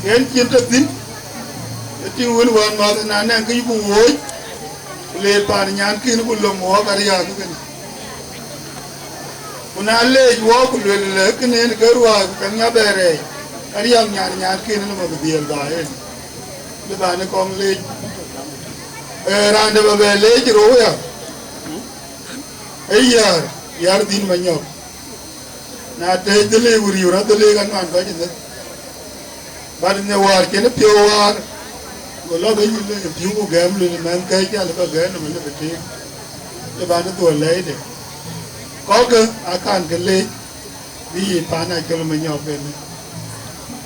Yen cin tɔ thïn, ë tïŋ wën wään mäth na nɛŋ kë yïku wööc, ku leer paan nyankïn ku lom wɔ ka riääk kënë. Ku na leec wɔ ku luel lë kënë en ke ruääi ku kɛ̈ŋ nya bɛ rɛɛc, ka riääk nyan nyankïn lom abï dhiël ba en. Lë ba në kɔŋ leec. Ee, raan dɛ̈ ba bɛ leec rou ya. Ee yäär, yäär dhïn manyɔk. Na tëëc dhëlëë ku riëëu rɔt dhëlëë ka nuan kɔc ënë. Bät në wäär cïn ë piɔ̈u wäär, go lɔ bï yïn lënë pïu ku gɛ̈m lueel mɛnhkë cä lë bä gɛ̈m nɔm lë bï tëëk, lë bän ë dhuɔ̈l lɛɛcde. Kɔ̈kkë aa kan ke leec, bï yï paan acɔl manyɔk ënë.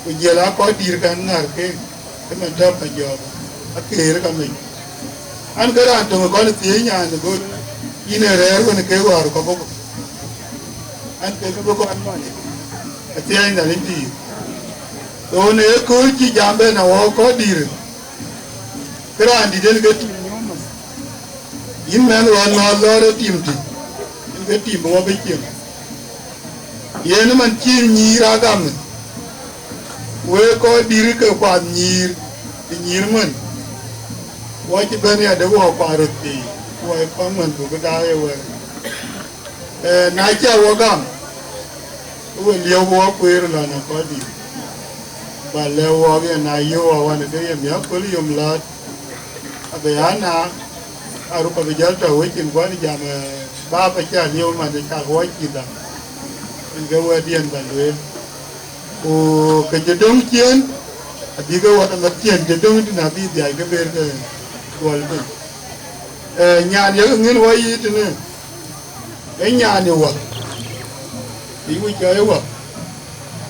Ku jiël aa kɔc dïïr kan ŋär keek, ëmën tɔ̈ ka jɔɔk, akeer ka mec. An, ke raan töŋ ë kɔn ë thiëëc nyan ë göt, yïn ee rɛ̈ɛ̈r wën ë kek wäär kɔ̈k. An, ke bï kɔn mɔny, athiɛɛny Nhialic pïïr. Thon ee kööl cï jam bɛ̈n awɔk kɔc dïïr, ke raan dït en ke tim nyuɔ̈ɔ̈m. Yïn mɛnh ɣɔn ma lɔɔr ë tim tï, en ke tim bï wɔ bï cieŋ. Yen ëmën cï nyïïr agam, wek kɔc dïïr ke kuath nyïïr, të nyïïr ŋuën. Wɔ cï bɛ̈n ya de wɔ kuath röt thii, wɔ ë kɔn ŋuën buk daai ë wɛ̈ɛ̈r. Eh, na cä wɔ gam, ke we liëu wɔ kueer lɔn ë kɔc dïïr. Ba lɛ̈k wɔɔk yen na yöök awan ke ye miäk köl yom läät, abï ya na, aruk abï jäl tɔ wecin guɔn jam, eh, bä bä cä liëu man ë cak wɔ cï dham. En ke wɛ̈tdiɛn ba lueel. Ku ke cï döŋ ciëën, abï ke wɔ tɔ lɔ ciëën cï döŋ tïn abï dhiac ke ber ke duɔl piny. Eh, nyan yek ŋïn wɔ yiic tënë, ee nyan ë wä, bï wïc cɔɔc ë wä,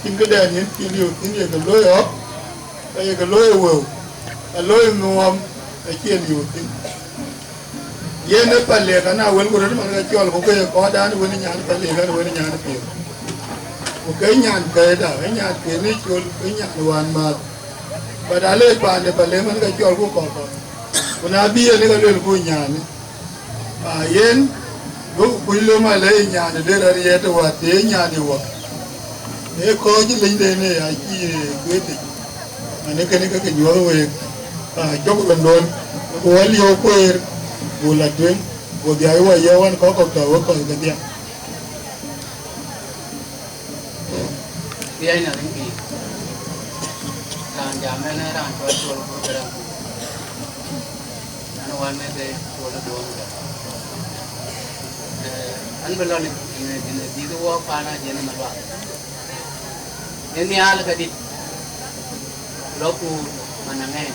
cïn këdɛn yen cï liu thïn, ye ke looi ɣɔ̈k, ke ye ke looi ë wëu, ke looi ë nuɔɔm, acie liu thïn. Yen ë Palek, ana wël ku röt man ke cɔl, ku ke ye kɔɔrdan wën ë nyan Palek, an wën ë nyan Piɛth. Ku ke nyan kɛɛda, ë nyan kën ë col, ë nyan wään maath. But alec paande Palek man ke cɔl ku kɔ̈k kɔ̈k. Ku na bï yen ë ke luel ku nyanë. Aa, yen, duökï kuc lom alɛ̈i nyan ë der ariɛɛt ë wät, të ye nyan ë wä. Ee kɔc lënyden ë acï kueetic, man ë kënë ke ke nyuɔ̈th week, aa, cök röndon, ku wä liëu kueer, ku la tueŋ, ku dhiac wä yɔ̈ɔ̈k ɣɔn kɔ̈k kɔ̈k tɔ wek kɔc kedhia. Piɛc na rin pïïr, raan jam ënë raan cɔl col ku kërɛm. Wän meth ë Col Duɔŋ. Eh, an bï lɔ në, në, në, në dït wɔ paan Ajiëŋ Malual. Në nhial kadït, lɔ Kuur Manaŋ ë,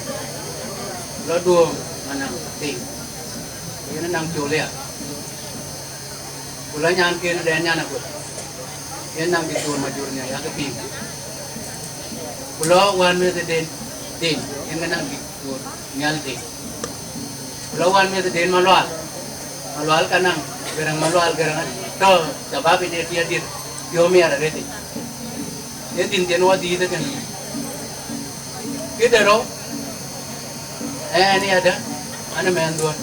lɔ Duɔŋ Manaŋ Diŋ, yen naŋ Col ya. Ku lɔ nyankën dɛn nyan Aguël, yen naŋ Diktor Majur Nhial yakë piŋ. Ku lɔ wän meth ë den Diŋ, yen ke naŋ Diktor Nhial Diŋ. Ku lɔ wän meth ë den Malual, Malual ka naŋ Gäräŋ, Malual Gäräŋ tɔ shabab ë tiɛ̈ dït piɔ̈u miɛt arëtic. Ee dhil cïn wä dhiëëth ëkënë. Këde rou, ɛn yadë, an ë mɛnhduön,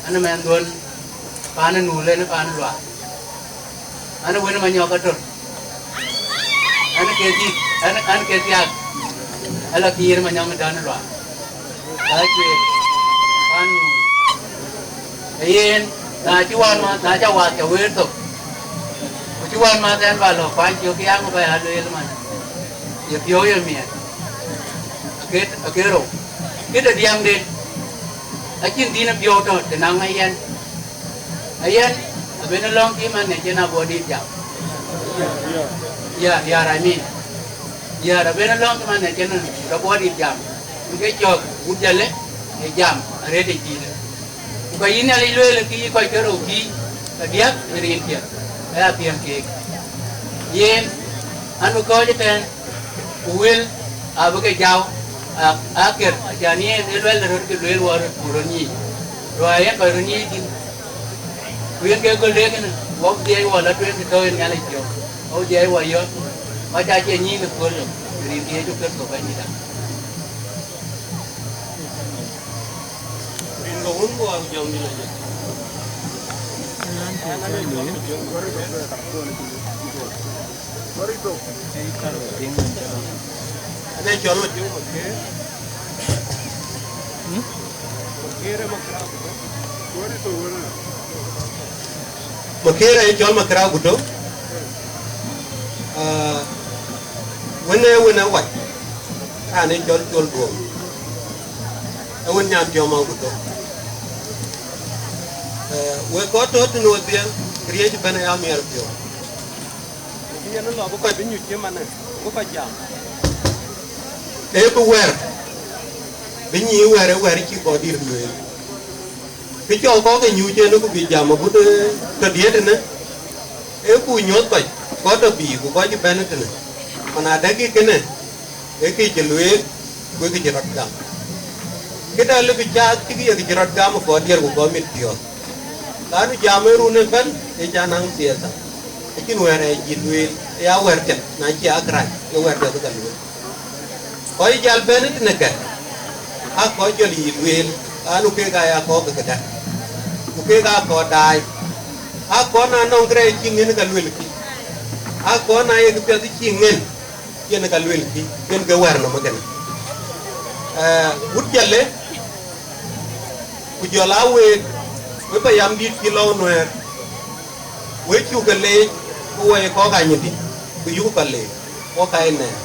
an ë mɛnhduön paan ë Nul, en ë paan ë Lual, an ë wën ë Manyɔk Ator, an ë ke dhil, an, an ke thiaak, ala kiir Manyɔk ë dan ë Lual. Ka cuëëk paan Nul. Ee yen, na cï wänmääth, na cä wath cä wëër thok, ku cï wänmääth ɛn bä lɔ kuany cök, ke ya ŋö bä ya lueel man? Ye piɔ̈u ye miɛt, ake, ake rou. Këde diäŋden, acïn dhïn ë piɔ̈u tɔ të naŋ ayɛn. Ayɛn abën ë lɔ̈ŋ kï man në cïn abuɔdït jam. Ya, ya, I mean. Ya, abën ë lɔ̈ŋ kï man në cïn abuɔdït jam. Ke cɔk wut jale ë jam arëët ë dïïtë. Ku ka yïn Nhialic lueel kï yï kɔc ke rou kï, ka diäk ë rin piɛth, aya piɛŋ keek. Yen, an bï kɔ̈ɔ̈c ëtɛ̈ɛ̈n, ku wël abï ke jau, a, a ker, acan yen ë luɛl röt ke lueel wɔ röt ku röt nyiic. Luɔi yen kɔc röt nyiic thïn. Ku yen ke gölde kënë, wok dhiɛc wɔ la tueŋ të tɔ̈u ë Nhialic piɔ̈u, wok dhiɛc wɔ yɔ̈ɔ̈k, kɔc acie nyiic ë kööl lok, ë rin Yecu Kërtho Bɛ̈nydït. Ane cɔl Makeer. Makeer ë Makeer Aguto. Makeer ë cɔl Makeer Aguto. Ah, wën ë wën ë wac. Raan ë cɔl Col Duɔŋ. Ë wën nyan Tiɔm Aguto. Eh, wek kɔc tɔ̈ tënë wedhie, këriëëc ëbɛ̈n aya miɛt piɔ̈u. Yen lɔ bï kɔc bï nyuc cï manë, bï kɔc jam. Ee bï wɛ̈ɛ̈r, bï nyïï wɛ̈ɛ̈r, ë wɛ̈ɛ̈r cï kɔc dït lueel. Kë cɔl kɔc ke nyuc en ku bï jam agut, eh, tɔ diëët ënë, ee ku nyuɔ̈th kɔc, kɔc tɔ bï, ku kɔc cï bɛ̈n ëtënë. Man adɛ̈k kï kënë, ee kë cï lueel, ku ee kë cï rɔt gam. Këdë lëbï caath cïkï ye kë cï rɔt gam ë kɔc diëër ku kɔc mit piɔ̈ɔ̈th. Lanu jam ë run ëbɛ̈n, ee ca naŋ thiëëtha. Acïn wɛ̈ɛ̈r ë cï lueel, ee ya wɛ̈ɛ̈r piɛth, na cï a kërac, ke wɛ̈ɛ̈r piɛth ke lueel. Kɔc jäl bɛ̈n ë tënë kë, aa kɔc jɔl yï lueel, lanu keek aa ya kɔc ke këdäŋ. Ku keek aa kɔc daai. Aa kɔc na nɔŋ kërɛɛc cï ŋën ka luelkï. Aa kɔc na ye këpiɛth cï ŋën, yen ka luelkï, yen ke wɛ̈ɛ̈r nɔm ëkënë. Eh, wut jale, ku jɔl aa week, we payam dït cï lɔ̈u Nuɛɛr, we cuk ke leec, ku wɔ ye kɔc anyïdï, ku yuk pa leec, wɔ ka ye nɛɛr.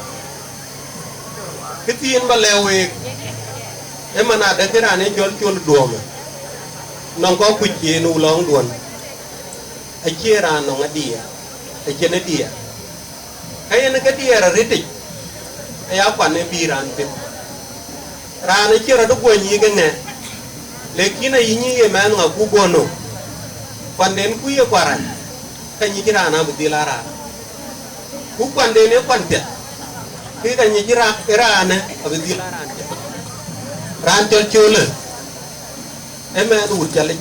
Këthiin bä lɛ̈k week, ëmën adɛ̈ kë raan ë cɔl Col Duɔŋ, nɔŋ kɔc kuc cï en ë lɔ̈ŋduɔn, acie raan nɔŋ adiɛɛr, acïn adiɛɛr. Ka yen ke diɛɛr arëtic, aya kuan ë bï raan piŋ. Raan acï rɔt ë guɔny yïk ëŋɛ, lekin ayï nyic ye mɛnh ŋa ku guɔ̈n nöm, kuanden ku ye kuarac, ka nyic raan abï dhil aa raan. Ku kuanden ee kuan piɛth, ke ka nyic ra-, ë raanë abï dhil aa raan piɛth. Raan cɔl Colë, ee mɛnh wut calic,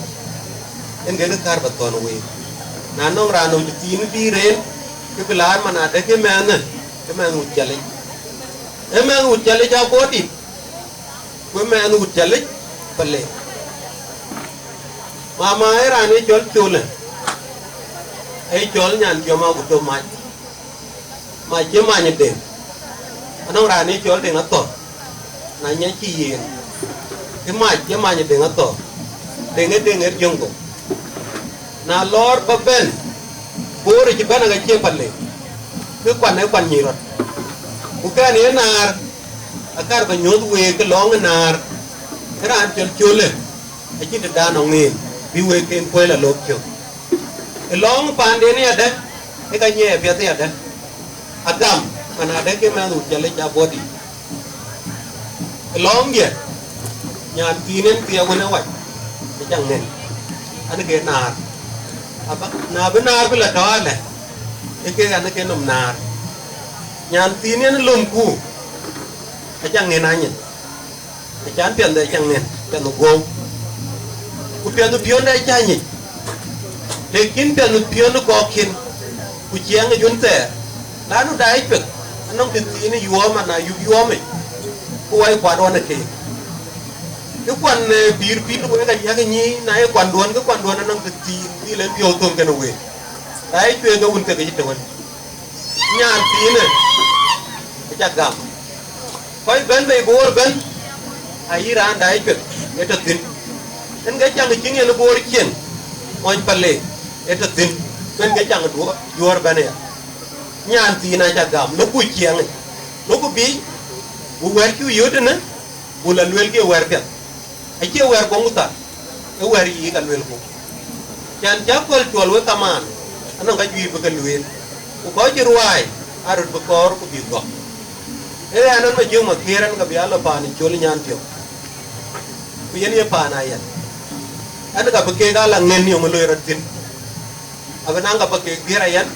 en ke kë kär bä thɔ̈n week. Na nɔŋ raan nɔm cï thiin bï reen, ke bï laar man adɛ̈ ke mɛnhë, ke mɛnh wut calic. Ee mɛnh wut calic abɔ̈ dït, ku ee mɛnh wut calic bä leec. Mama ee raan ë cɔl Colë, ee cɔl nyan Tiɔm Aguto Mac. Mac cï many ë Deŋ, anɔŋ raan ë cɔl Deŋ Athɔ̈r, na nya cï yen, cï mac cï many ë Deŋ Athɔ̈r, Deŋ ë Deŋ ë Jöŋgo. Na lɔɔr bä bɛ̈n, Boor ë cï bɛ̈n aka cie pale, ke kuan ë kuan nyic rɔt. Ku kɛn ë naar, akär bä nyuɔ̈th week ke lɔ̈ŋ ë naar, Raan col colë, acïn të dan nɔŋ en, bï wek en kuɛl alok cök. Ë lɔŋ paanden yadë, ë ka nyiɛɛi piɛth yadë. Agam, man adë ke mɛnh wut jalic abɔ̈ dït. Ë lɔŋdiɛ̈, nyan thiin en thiɛɛu wën ë wac, ë cak ŋën, an, ke naar. Aba, na bï naar bï la tɔ̈ alë, ë ke an, ke nɔm naar. Nyan thiin en lomku, ë cak ŋën anyin. Acan piɛnhde cak ŋën, piɛnh guɔ̈u, ku piɛnh piɔ̈nde cä nyic, lekin piɛnh piɔ̈n kɔɔk cin, ku ciɛɛŋ ë jun thɛɛr, lanu daai cueth anɔŋ të thiin ë yuɔɔm, ana yup yuɔɔmic, ku wai kuat ɣɔn ë keek. Kë kuan, eh, pïïr pïïr wek ayiɛk ë nyiic, na ye kuanduɔn, kë kuanduɔn anɔŋ të thiin dhil en piɔ̈u thöŋ kën week. Daai cueth ke wun thek ë cï tëwën. Nyan thiinë, ë cak gam. Kɔc bɛ̈n bei Boor bɛ̈n, ayï raan daai cueth ë tɔ̈ thïn. Yen ke caŋ cïŋ yen Boor cieŋ, mɔny Pale ë tɔ̈ thïn, yen ke caŋ duɔ-, juɔ̈ɔ̈r bɛ̈n aya. Nyan thiin acak gam, lok ku ciɛɛŋ, lok ku biic, ku wɛ̈ɛ̈r cï yöt ënë, ku la luelkï wɛ̈ɛ̈r piɛth. Acie wɛ̈ɛ̈r guɔŋ ku thar, ee wɛ̈ɛ̈r yiic ka luelku. Can cä köl cuɔl wek kamaan, anɔŋ ka juëc bï ke lueel, ku kɔc cï ruaai aa röt bï kɔɔr ku bïk gɔ̈k. Ee ɣɛn, ɣɛn Majöŋ Makiëër, ɣɛn ka bï a lɔ paan ë col nyan piɔ̈u, ku yen ye paan ayɛn. Ɣɛn ka bï keek a la ŋën yöŋ ë loi rɔt thïn, abï naŋ ka bï keek dhiëër ayɛn,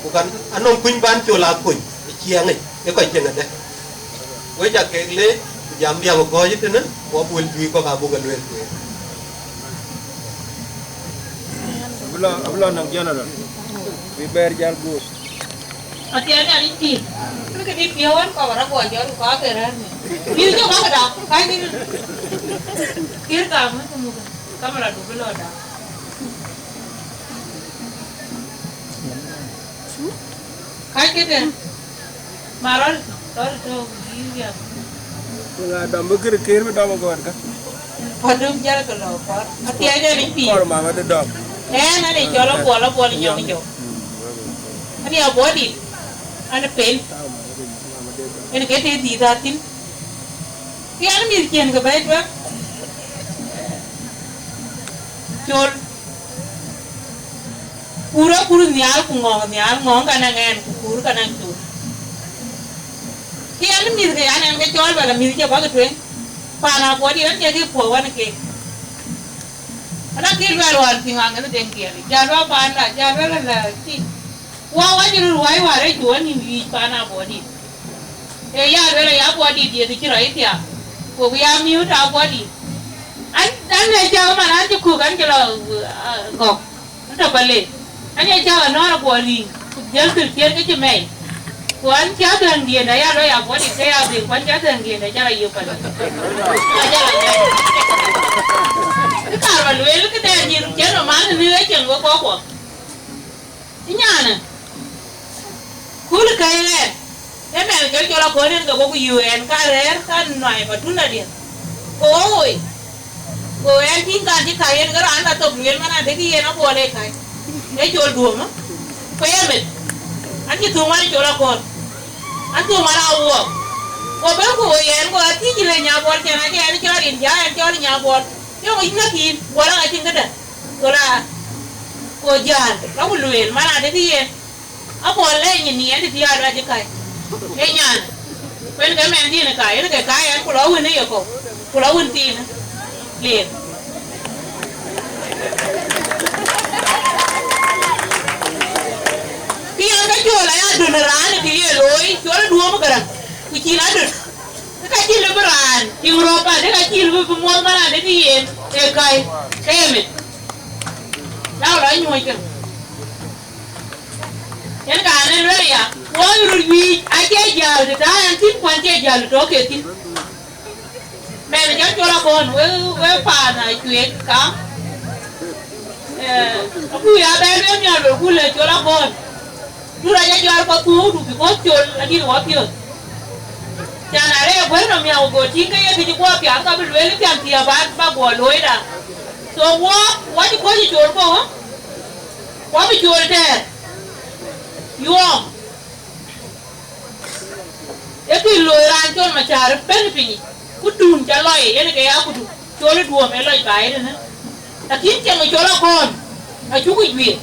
ku kan anɔŋ kuny ban col aa kony ë ciɛɛŋic ë kɔc cieŋ adë. Wek ca kek leec, ku jam diäk ë kɔ̈ɔ̈c ëtënë, ku abï wël juëc kɔ̈k abuk e lueel kueer. Abï lɔ, abï lɔ nɔŋ general, bï bɛɛr jäl guöp. Athiɛɛn an, ë pïïr, kë dï piɔ̈u ɣɔn kɔ̈k rɔt guɔ jɔt, ku ka ke rɛ̈ɛ̈r mïth. Pïïr cök ka ke dak, ka ke kir gam ë thumukë, kamera du bï lɔ dak. Ka ke dɛ̈. Ma rɔt, rɔt tɔ̈u ku yï wiɛm. Ku ŋa dɔm bï kër kër bï dɔm ë gɔ̈ɔ̈r ka? Kɔt dum jäl ke lɔ kɔr. Athiɛɛc ë ric pïïr. Kɔr mama de dɔm. Ɛn, ɛn ë cɔl Abuɔl, Abuɔl Nyɔŋ Jɔk. Ɛn ë Abuɔl dït. Ɛn ë pel. Ɛn ke tëë dhiith a thïn. Ke ɛn mïth ciën ke bɛ̈ɛ̈i tueŋ. Col. Kuur akur nhial ku ŋɔ̈ŋ nhial, ŋɔ̈ŋ ka naŋ ɛn ku kuur ka naŋ col. Ke ɛn mïth ke an, ɛn ke cɔɔl bä la mïth cï bäk tueŋ. Paan Abuɔt yen ke kë puɔ̈u wan keek. Ala kë luɛɛl wään piŋ aŋëth deŋ tiɛɛl. Jal wä paanda, jal wä la la ti. Wä wä cï röt wä wä rɛc duɔ̈n nïm yiic paan Abuɔt dït. Ee ya luel aya Abuɔt dït ye kë cï rɔt thiaak. Ku ya miööt Abuɔt dït. An, an, ë cäk man, an, cï kuk, an, cï lɔ, ah, gɔ̈k. An, tɔ Pale. An, ë cäk anɔ̈ɔ̈r Abuɔt riŋ, ku dhiël thil ciëën ke cï mɛi. Ku an, cä dhäŋdiɛ̈n, aya lɔ ya Abuɔt dït ke ya dhil, ku an, cä dhäŋdiɛ̈n, aca lɔ yök Pale. Aca lɔ mɛi. Kë kaar bä lueel, këdɛn nyin cïn ë man, në ë cieŋ wek kɔ̈k kuɔ. Ë nyanë, kul kɛ̈i ɣɛɛr, ë mɛnh ke cɔl akɔ̈ɔ̈r yen ke bɔ̈ ku yöök ɛn ka rɛ̈ɛ̈r ka nuai matunda diɛ̈. Ku ɣo woi, ku ɛn tïŋ kan cï kac yen ke raan la thok lueel man adekï yen Abuɔl ë kac. Ë col duöömë, ku ë meth, an cï thöŋ wän ë col akɔ̈ɔ̈r, an thöŋ wän aa wuɔɔk. Ku bɛ̈n ku woi ɛn, ku athiëc le Nyabuɔl cɛn acï ɛn cɔl rin ja ɛn cɔl Nyabuɔl. Yöŋ yic näk yïn, Buɔl aa ka cïn këdë. Ku la, ku jäl, la ku lueel, man adï kë yen. Abuɔl lɛc nyin ni ɛn tëthiaak luac ë kac. Ee nyan, kuën ke mɛnhdïn ë kac, yen ke kac ɛn, ku lɔ wën ë yekɔ̈u, ku lɔ wën thiinë. Lir. Kë yen ke col aya dun raan ë kë ye looi, col ë duööm ë Gäräŋ, ku cil adun. Ke ka cï lëu bï raan tiŋ röp adï, ka cï lëu bï muɔ̈th man adï kë yen ë kac, ke ye meth. Yak lɔ nyuɔ̈ɔ̈c kë. Yen ka ɣɛn ë lueel aya, wɔ röt wïc acie jäl të tɔ̈ ɛn thïn, ku an cie jäl të tɔ̈ ke thïn. Mɛnh cɔl Col Akɔ̈ɔ̈n, we, we paan Acueek ka. Eh, aku ya bɛ̈n lueel miɔɔr, luelku le Col Akɔ̈ɔ̈n. Du rɛc ajɔl pa thuudu, because col adït wɔ piɔ̈ɔ̈th. Can arëë guëër nɔm ya, ku go tïŋ ke ye kë cï guɔ piath, ka bï lueel piath thiëëp ba, ba guɔ looi da. So wɔ, wɔ cï kuɔ̈c ë col kɔ̈u, wɔ bï col tɛɛr. Yuɔɔm. Ee kë looi raan col Macäär ëbɛ̈n piny. Kudun ca lɔc, yen ke ya kudu. Col ë duɔ̈ɔ̈m ë lɔc baai tënë. Lakin cieŋ ë col akɔ̈ɔ̈n, acuk juiir.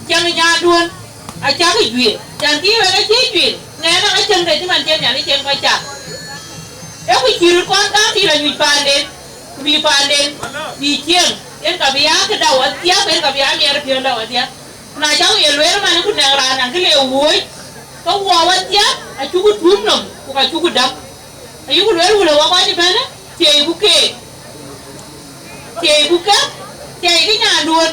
Cieŋ ë nyaanduön, acäk juiir. Can kï wek acï juiir, ŋɛɛn ë cieŋ de cï man cieŋ Nhialic cieŋ kɔc cak. Ee ku cï röt kɔn kaŋ dït anyuc paanden, ku bï paanden, bï cieŋ, yen ka bï ya këda wadhiak, yen ka bï ya miɛt piɔ̈nda wadhiak. Ku na cak ye lueel man, ku nɛ̈k raan an, kë le wuööc, ke wɔ wadhiak, acuk tuum nɔm, ku ka cuk däm. Ayuku lueel wulë wɔ kɔc ëbɛ̈n, thiëiku keek, thiëiku ke, thiëikï nyaanduön,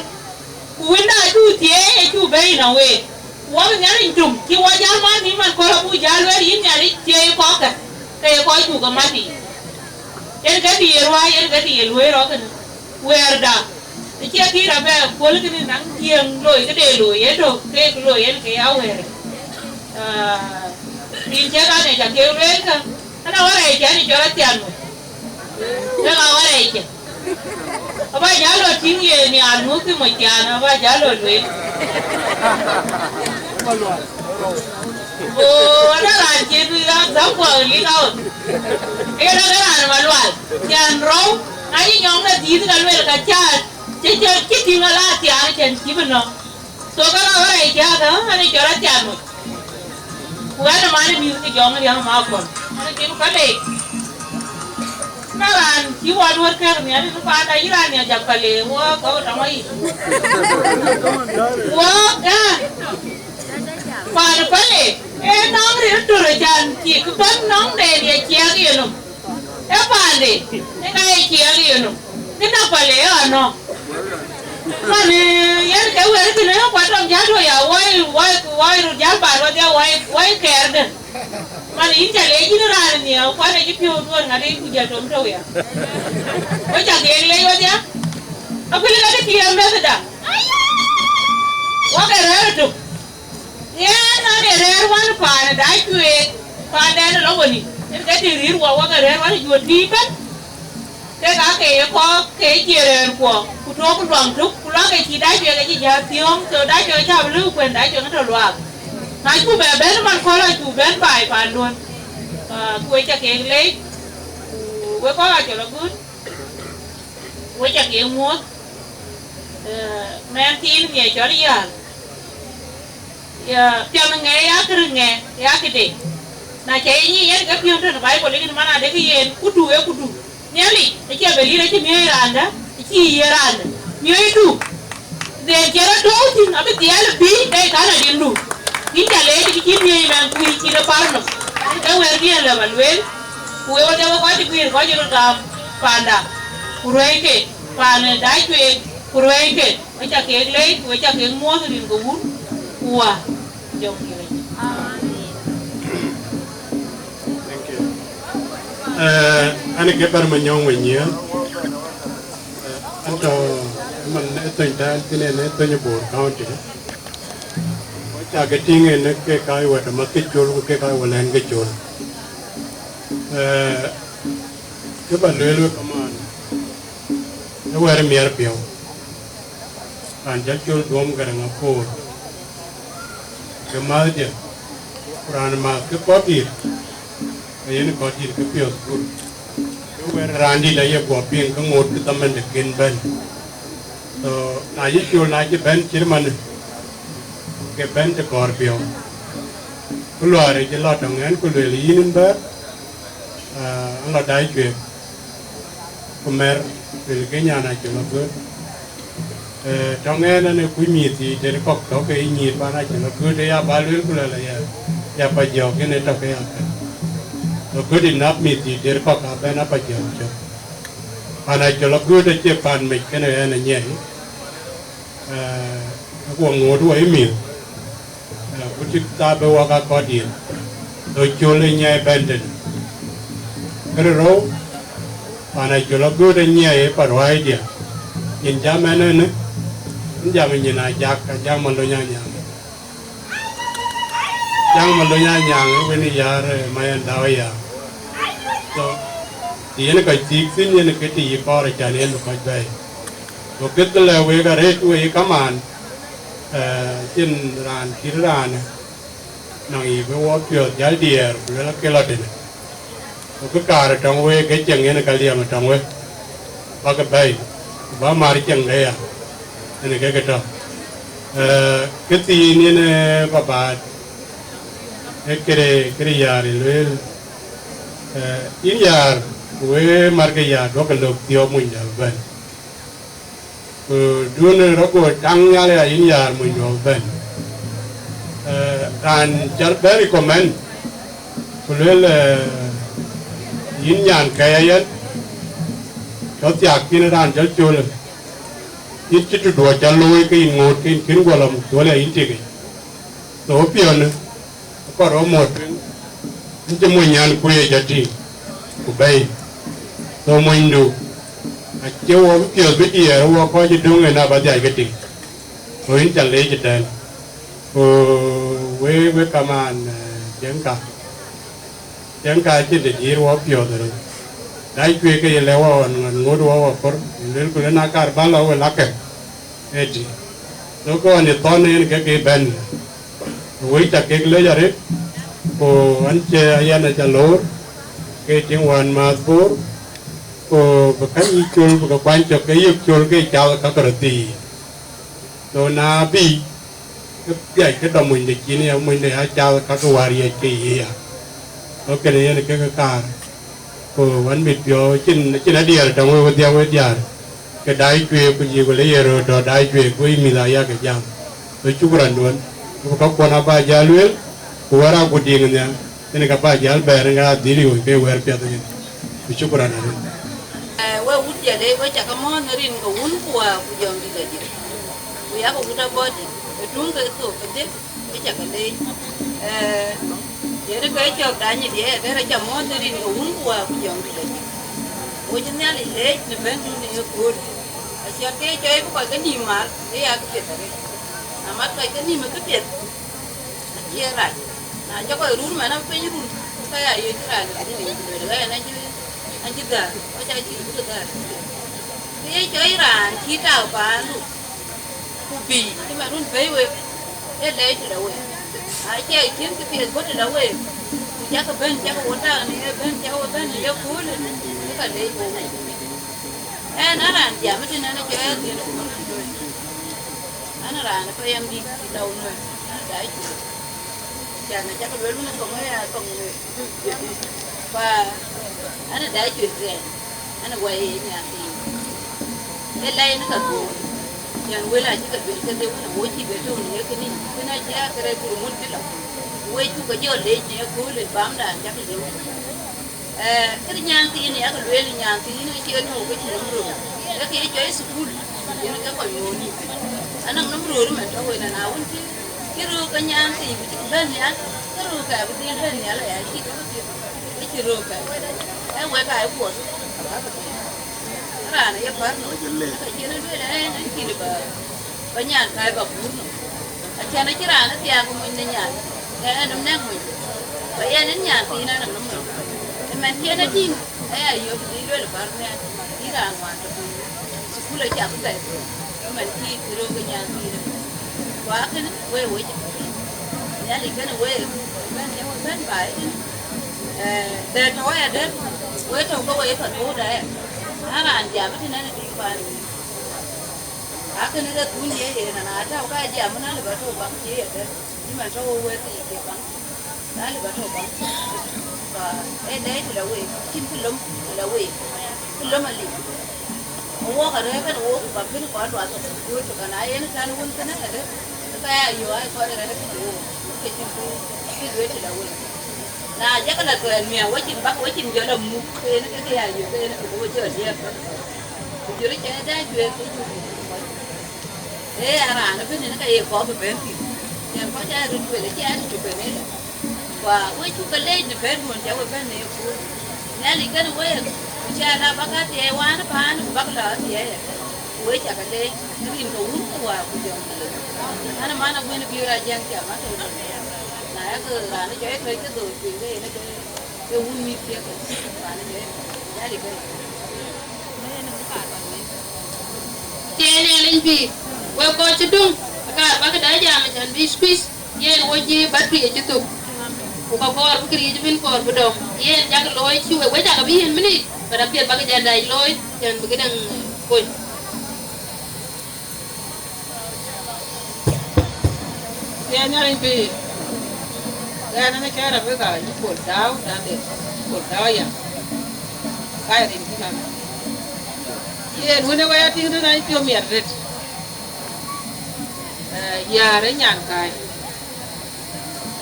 ku wënda acuk thiëëi, acuk bɛ̈ɛ̈i nɔm week. Ku wɔ bï Nhialic tum, cï wɔ jäl mat nhïïm man kööl abuk jäl lueel yïn Nhialic thiëi kɔckë, ke ye kɔc cuk ke mat yiic. Yen ke bï ye ruääi, yen ke bï ye luöi rɔt kënë. Wɛ̈ɛ̈rda, acie kï rɔt bɛ puɔ̈l kënë naŋ cieŋ loi këde loi, ye tök keek loi yen ke ya wɛ̈ɛ̈r. Ah, rin cï kan ë ca kek lueel kä, ëna wärɛc cän ë cɔl athian mɔc. Wek aa wärɛc cë. Aba jäl lɔ tïŋ ye nhiaar muk kï mɔc thiaan, aba jäl lɔ lueel. Go ëna raan cï bï example lik out. Yen ëna raan Malual. Thiaan rou, na yï nyɔŋ na dhiëth ka luel ka cä, cä, cä, cï tïŋ ala thiaan cän cï bï nɔ̈k. So ka la wärɛc thiakä, ëna cɔl athian mɔc. Ku ëna man ë mïth kë jɔŋ riäŋ ma kɔn. Ëna cïn ka lei. Na raan cï wɔ duöör kɛ̈k nhial, ëna panda yï raan nhial jak pale, wɔ kɔ̈u tɔŋ ayic. Wɔ, eh. Pan pale, ee nɔm ril tör can tik bän nɔm den ye ciɛɛk yenum. Ee pande, ee ka ye ciɛɛk yenum. Kë na pale ee anɔ. Man, eh, yen ke wɛ̈ɛ̈r kënë, ee kuat tɔm jäl tɔ ya, wai, wai, wai rut jäl pan wadhia, wai, wai kɛɛr den. Man, yïn ca leec yïn raan nhial, kuat acï piɔ̈u duɔ̈ɔ̈r ŋat yic ku jɔl tom tɔ̈u ya. Wek ca kek leec wadhia. Akuël ka kë tiɛɛm mɛthda. Wak ë rɛ̈ɛ̈r ëtök. Yen nɔn ë rɛ̈ɛ̈r wän paan ë dac cueek, paandɛn ë lɔ woni, yen ke tïŋ rïïr wɔ wak ë rɛ̈ɛ̈r wän ë juöt bï bɛ̈n. Kek aake ye kɔɔk ke ye rɛ̈ɛ̈r kuɔ, ku tök luaŋ tök, ku luaŋ ke cï dac cueek acï jäl thiöŋ, so dac cueek acä bï lëu kuën dac cueek ë tɔ luaak. Na cuk bɛ bɛ̈n man kööl acuk bɛ̈n baai paanduön. Ah, ku wek ca kek leec, ku wek kɔc acɔl agut, ku wek ca kek muɔ̈th. Eh, mɛn thiin ŋiɛc cɔl yääl. Ya, piɛŋ ŋɛɛ ya kërë ŋɛɛ ya këde. Na ca ye nyic yen ke piɔ̈n tën Baibol yen man adekï yen, kudu ee kudu. Nhialic acie bɛ lïïr acï miɔ̈c raandä, acï yiëë raandä. Miɔ̈cdu, den cï rɔt tɔ̈u thïn, abï dhiɛl bï dɛ̈i kan adindu. Yïn ca leec kë cï miɔ̈c mɛn kuc cïn ë par nɔm. Ke wɛ̈ɛ̈r bï en lɔ ba lueel, ku wek wadhie wek kɔc cï guiir kɔc cï röt gam panda, ku ruɛ̈ike, paan ë dac cueek, ku ruɛ̈ike. Wek ca kek leec, wek ca kek muɔ̈th rin ke Wun ku Wä, jɔŋ Nhialic. Thank you. Eh, an ke Bär Manyɔŋ Wenyiëër. Eh, an tɔ man ë thöny tɛ̈n thïn, en ë thöny Bor County. Wek ca ke tïŋ en ke ka wɛ̈t ma ke col, ku ke ka wä lɛ̈n ke col. Eh, kë ba lueel wek kamaan, ë wɛ̈ɛ̈r miɛt piɔ̈u. Raan cä col Duɔm Gäräŋ Akoor, ke mäthdiɛ̈, ku raan mäth ke kɔ̈k dït, ke yen kɔ̈k dït ke piɔ̈th kur. Ke wɛ̈ɛ̈r raandït aye guɔ piŋ ke ŋoot kë thamande kën bɛ̈n. So, na yï col na cï bɛ̈n cït manë, ke bɛ̈n të kɔɔr piɔ̈u. Ku luaar ë cï lɔ tɔŋ ɛn ku lueel yïn, yïn bɛ̈ɛ̈r, ah, an lɔ daai cueek. Ku mɛr, luelkë nyan acï lɔ göt. Eh, tɔŋ ɛn, ɛn ë kuc mïth thii tëde kɔ̈k tɔ̈ ke yï nyïïr pan acï lɔ göt, ë ya ba lueel ku lɛl aya, ya pa jɔ̈ɔ̈k yen ë tɔ̈ ke ya kën. Lɔ göt inap mïth thii tëde kɔ̈k abɛ̈n apa jɔ̈ɔ̈k cök. Pan acï lɔ göt acie pan mec kënë ɛn anyiɛɛi. Eh, aguɔ ŋoot wɔ ë mïth, eh, ku tik thaa bï wak akɔ̈t yen, lɔ col ë nyiɛɛi bɛ̈n tënë. Kërë rou, pan acol agööt ë nyiɛɛi ë pa ruääidiɛ̈, nyin jam ɛn ënë, nyin jam ë nyin Ajak, Ajak Malony Anyaŋ. Ajak Malony Anyaŋ ë wën ë yäär, eh, Mayɛn Dau aya. So, të yen kɔc thiik thïn, yen ke të yï kɔɔr acan yen bï kɔc bɛ̈ɛ̈i. Go keth ke lɛ̈k wek arëët wei kamaan, eh, cïn raan cït raanë, nɔŋ yï bï wɔ piɔ̈ɔ̈th jäl diɛɛr, ku luel ake lɔ tënë. Kë kaar tɔŋ wek, ke cieŋ yen ka liɛm tɔŋ wek, bäk bɛ̈i, ku bä mar cieŋ de ya, yen ke ke tɔ. Eh, kë thiin yen, eh, baba, ee këde, këde Yäär ë lueel, eh, yïn Yäär, ku we mar ke Yäär, duɔ̈kkë lök thiɔ̈k mony dɛ̈ bɛ̈n. Ku duɔ̈n rɔt go taŋ nhial ya yïn Yäär mony duɔ̈k bɛ̈n. Eh, raan cɔl bɛ̈n recommend, ku lueel, eh, yïn nyan kɛ̈ɛ̈c ayɛn, cɔl thiaak kïn raan cɔl Col, yïn cï tëduɔ̈ cɔl looi ke yïn ŋoot ke yïn kën guɔ lɔ muk Col ya yïn tik yic. So piɔ̈në, akɔr wä mɔ̈t tueŋ, yïn cï mony nyan kuc ë jɔ tïŋ, ku bɛ̈i. So monydu, acie wɔ bï piɔ̈th bï diɛɛr, wɔ kɔc ë döŋ en abä dhiac ke tïŋ. Ku yïn ca leec ëtɛ̈ɛ̈n. Ku we, we kamaan, eh, tiɛŋka. Tiɛŋka acïn të diɛɛr wɔ piɔ̈ɔ̈th röt. Dac cuëëc ke ye lɛ̈k wɔ ɣɔn, ŋɔn ŋot wɔ wɔ kor, ye luel ku lë na kar bä lɔ we lakë. Ëtï. So ke ɣɔn ye thɔ̈n en ke ke bɛ̈n. Ku wek ca kek lec arëët, ku ɣɛn cie ayɛn aca loor, ke tiŋ wään määth koor, ku bï käny yï Col bï ke kuany cök ke yök Col ke cath ka ke röt thii. So na bï, ke piac ke dɔ monyde cin ya, monyde ya cath ka ke wäär yec ke ye ya. So kënë yen ke ke kaar. Ku wän mit piɔ̈u, acïn, acïn adiɛɛr tɔŋ wek wedhia wek diäär. Ke daai cuëëk ku yïk wël ye röör tɔ daai cuëëk, ku yï mïth aya ke jam. Ku cukran duön. Ku ka kuɔn aba jäl lueel, ku wär agut diŋ nhial. Yen ka ba jäl bɛ̈ɛ̈r ŋa dhil yööc ke wɛ̈ɛ̈r piɛth yen. Ku cukran arëët. Eh, we wut Jale, we cakë mɔ̈ɔ̈th në rin ke wun ku wäär ku jɔŋdït adït. Ku yakë wut abɔ̈ dït, ë tuŋ ke thok kedhie, ë cakë leec. Eh, yen ke cɔk danyë diɛɛr, ke rɔt cak mɔ̈ɔ̈th në rin ke wun ku wäär ku jɔŋdït adït. Wo cï Nhialic leec në bɛ̈ndun ë yekööl. Aciɛ̈t ke cɔɔc bï kɔc ke nïïm mar, ë ya këpiɛth arëët. Na mat kɔc ke nïïm ë këpiɛth, acie rac. Na jɔ kɔc run man apiny run, ke ya ye cï raan ë run ë lueel, ɣɛn acï, acï dhäär, kɔc acï bï ke dhäär. Ke ye cɔɔc raan cï tak paandu, ku bï cï man run bɛ̈i wek, ee lɛc tëde wek. Acie cïn këpiɛth bɔ̈ tëde wek, ku cakë bɛ̈n, cakë wo tak në ye bɛ̈n, cakë wo bɛ̈n në yeköölë, ke ka lɛc wo wek. Ɣɛn a raan jam ëtënë, ɣɛn acï ɣɛɛr dhiën ku man run. An, raan ë payam dït cï tɔ̈u nuɛ̈ɛ̈r, an, daai cuëëc. Can acäkë lueel wun ë thoŋ ë ya thoŋ nuɛ̈ɛ̈r. Pa, an, daai cuëëc rɛɛn, an, wai ë nyan thiin. Ë lɛc në ka dhuɔ̈ɔ̈r, can wël acï ke duel kedhie wun ë wo cï bɛ tɔ̈u në ye kënë, kënë acï ya kërɛɛc kur mut cï lɔ. Wec cuk ke jɔ leec në ye kööl ë bamdan cäkë yök. Eh, kërë nyan thiin yak lueel nyan thiin acie nɔ̈k ke cï nɔm röör. Ke ke cɔɔc thukul, yen ke kɔc ŋoot nïïm. Anɔŋ nɔm röör man tɔ̈ wën, na wën cï, cï röök ke nyan thiin ku cï bɛ̈n nhial, ke röök ka bï dhil bɛ̈n nhial aya, cï ke bï piɔ̈ɔ̈th, ke cï röök ka. Ee wek aa ye kuɔth, abäk dhil. Raan aye pär nɔm, ka cïn ë lueel ë ɣɛn, ɣɛn cïn ë bä. Ba nyan kai ba pur no. Acän acï raan ë thiaak mony në nyan. Ë, ë nɔm nɛ̈k mony. Ba yɛn ë nyan thiin ë nɔm nɔm. Ë man cï en ë tïŋ, aya yök bï lueel bär nhial. Bï raan wään tɔ piny. Thukul acä bï bɛ̈ɛ̈i piny. Ë man cï cï röök ë nyan thiin ë. Ku akënë, wek wec. Nhialic kënë wek. Bɛ̈n, bɛ̈n ba ë tïŋ. Ë, dɛ̈t tɔ waya dɛ̈t. Wek tɔ ke wek ë path wok da ë. Na raan jam ë tïŋ ɛn ë tïŋ paan. Akënë ke kun ye yen, na tɔ̈u ka jam, na lë bä tɔ̈u baŋ cie yetën, cï man tɔ̈u wëëth yiic ke baŋ, na lë bä tɔ̈u baŋ. Ka ee lɛc tëde week, cïn kë lom tëde week, kë lom aliu. Ku wok arëër kënë wok, ku bäk bïn kɔn luath thok, ku tök, na yen tɛ̈n wun kënë adë, ke ka ya yöö ai kɔn rɛ̈ɛ̈r kënë wok, ke cïn kë, kë lueel tëde week. Na jɔkï lɔ thuɛɛl miäk, wecin bäk, wecin jɔ lɔ muk, ke yen ke ke ya yök, ke yen ke bï we jɔ liɛɛp. Ku jurë cɛ dɛ juëc ke jur. Ee, a raan ëbën yen ka ye kɔɔr bï bɛ̈n thïn. Cɛn kɔc aa röt lueel, acï aa röt bɛ̈n ëlë. Ku we cuk ke leec në bɛ̈n duön cä we bɛ̈n në yekööl. Nhialic kënë week, ku cä la bäk athiɛɛi wään ë paan, ku bäk lɔ athiɛɛi ëtɛ̈n. Ku we cä ke leec, në rin ke wun ku wäär ku jɔŋdït. An, man aguën bï rɔt jiɛŋ cam atɔ̈ tënë. Na yak raan ë jɔ ye kɛ̈c ke dhöör piny, ke yen ë ke Ke wun mïth thiëëk, raan ë bɛ̈ɛ̈i, Nhialic bɛ̈ɛ̈i. Tiɛɛl Nhialic pïïr, wek kɔc cï döŋ, akaar bäk dai jam, acän bï kuïc, yen wo cï battery acï thök. Ku ka kɔɔr bï këriëëc ëbën kɔɔr bï dɔm. Yen cak looi cï wek, wek cak bï yen mïnï, but apiɛth bäk jal daac looi, cän bï këdäŋ kony. Yen Nhialic pïïr, ɣɛn ënë cä Rebeka yï Pol Dau, dan de Pol Dau ya, ka ye rin kï kan. Yen wën ë wɛ̈ɛ̈r tïŋ tënë piɔ̈u miɛt arëët, eh, yäär ë nyan kääc.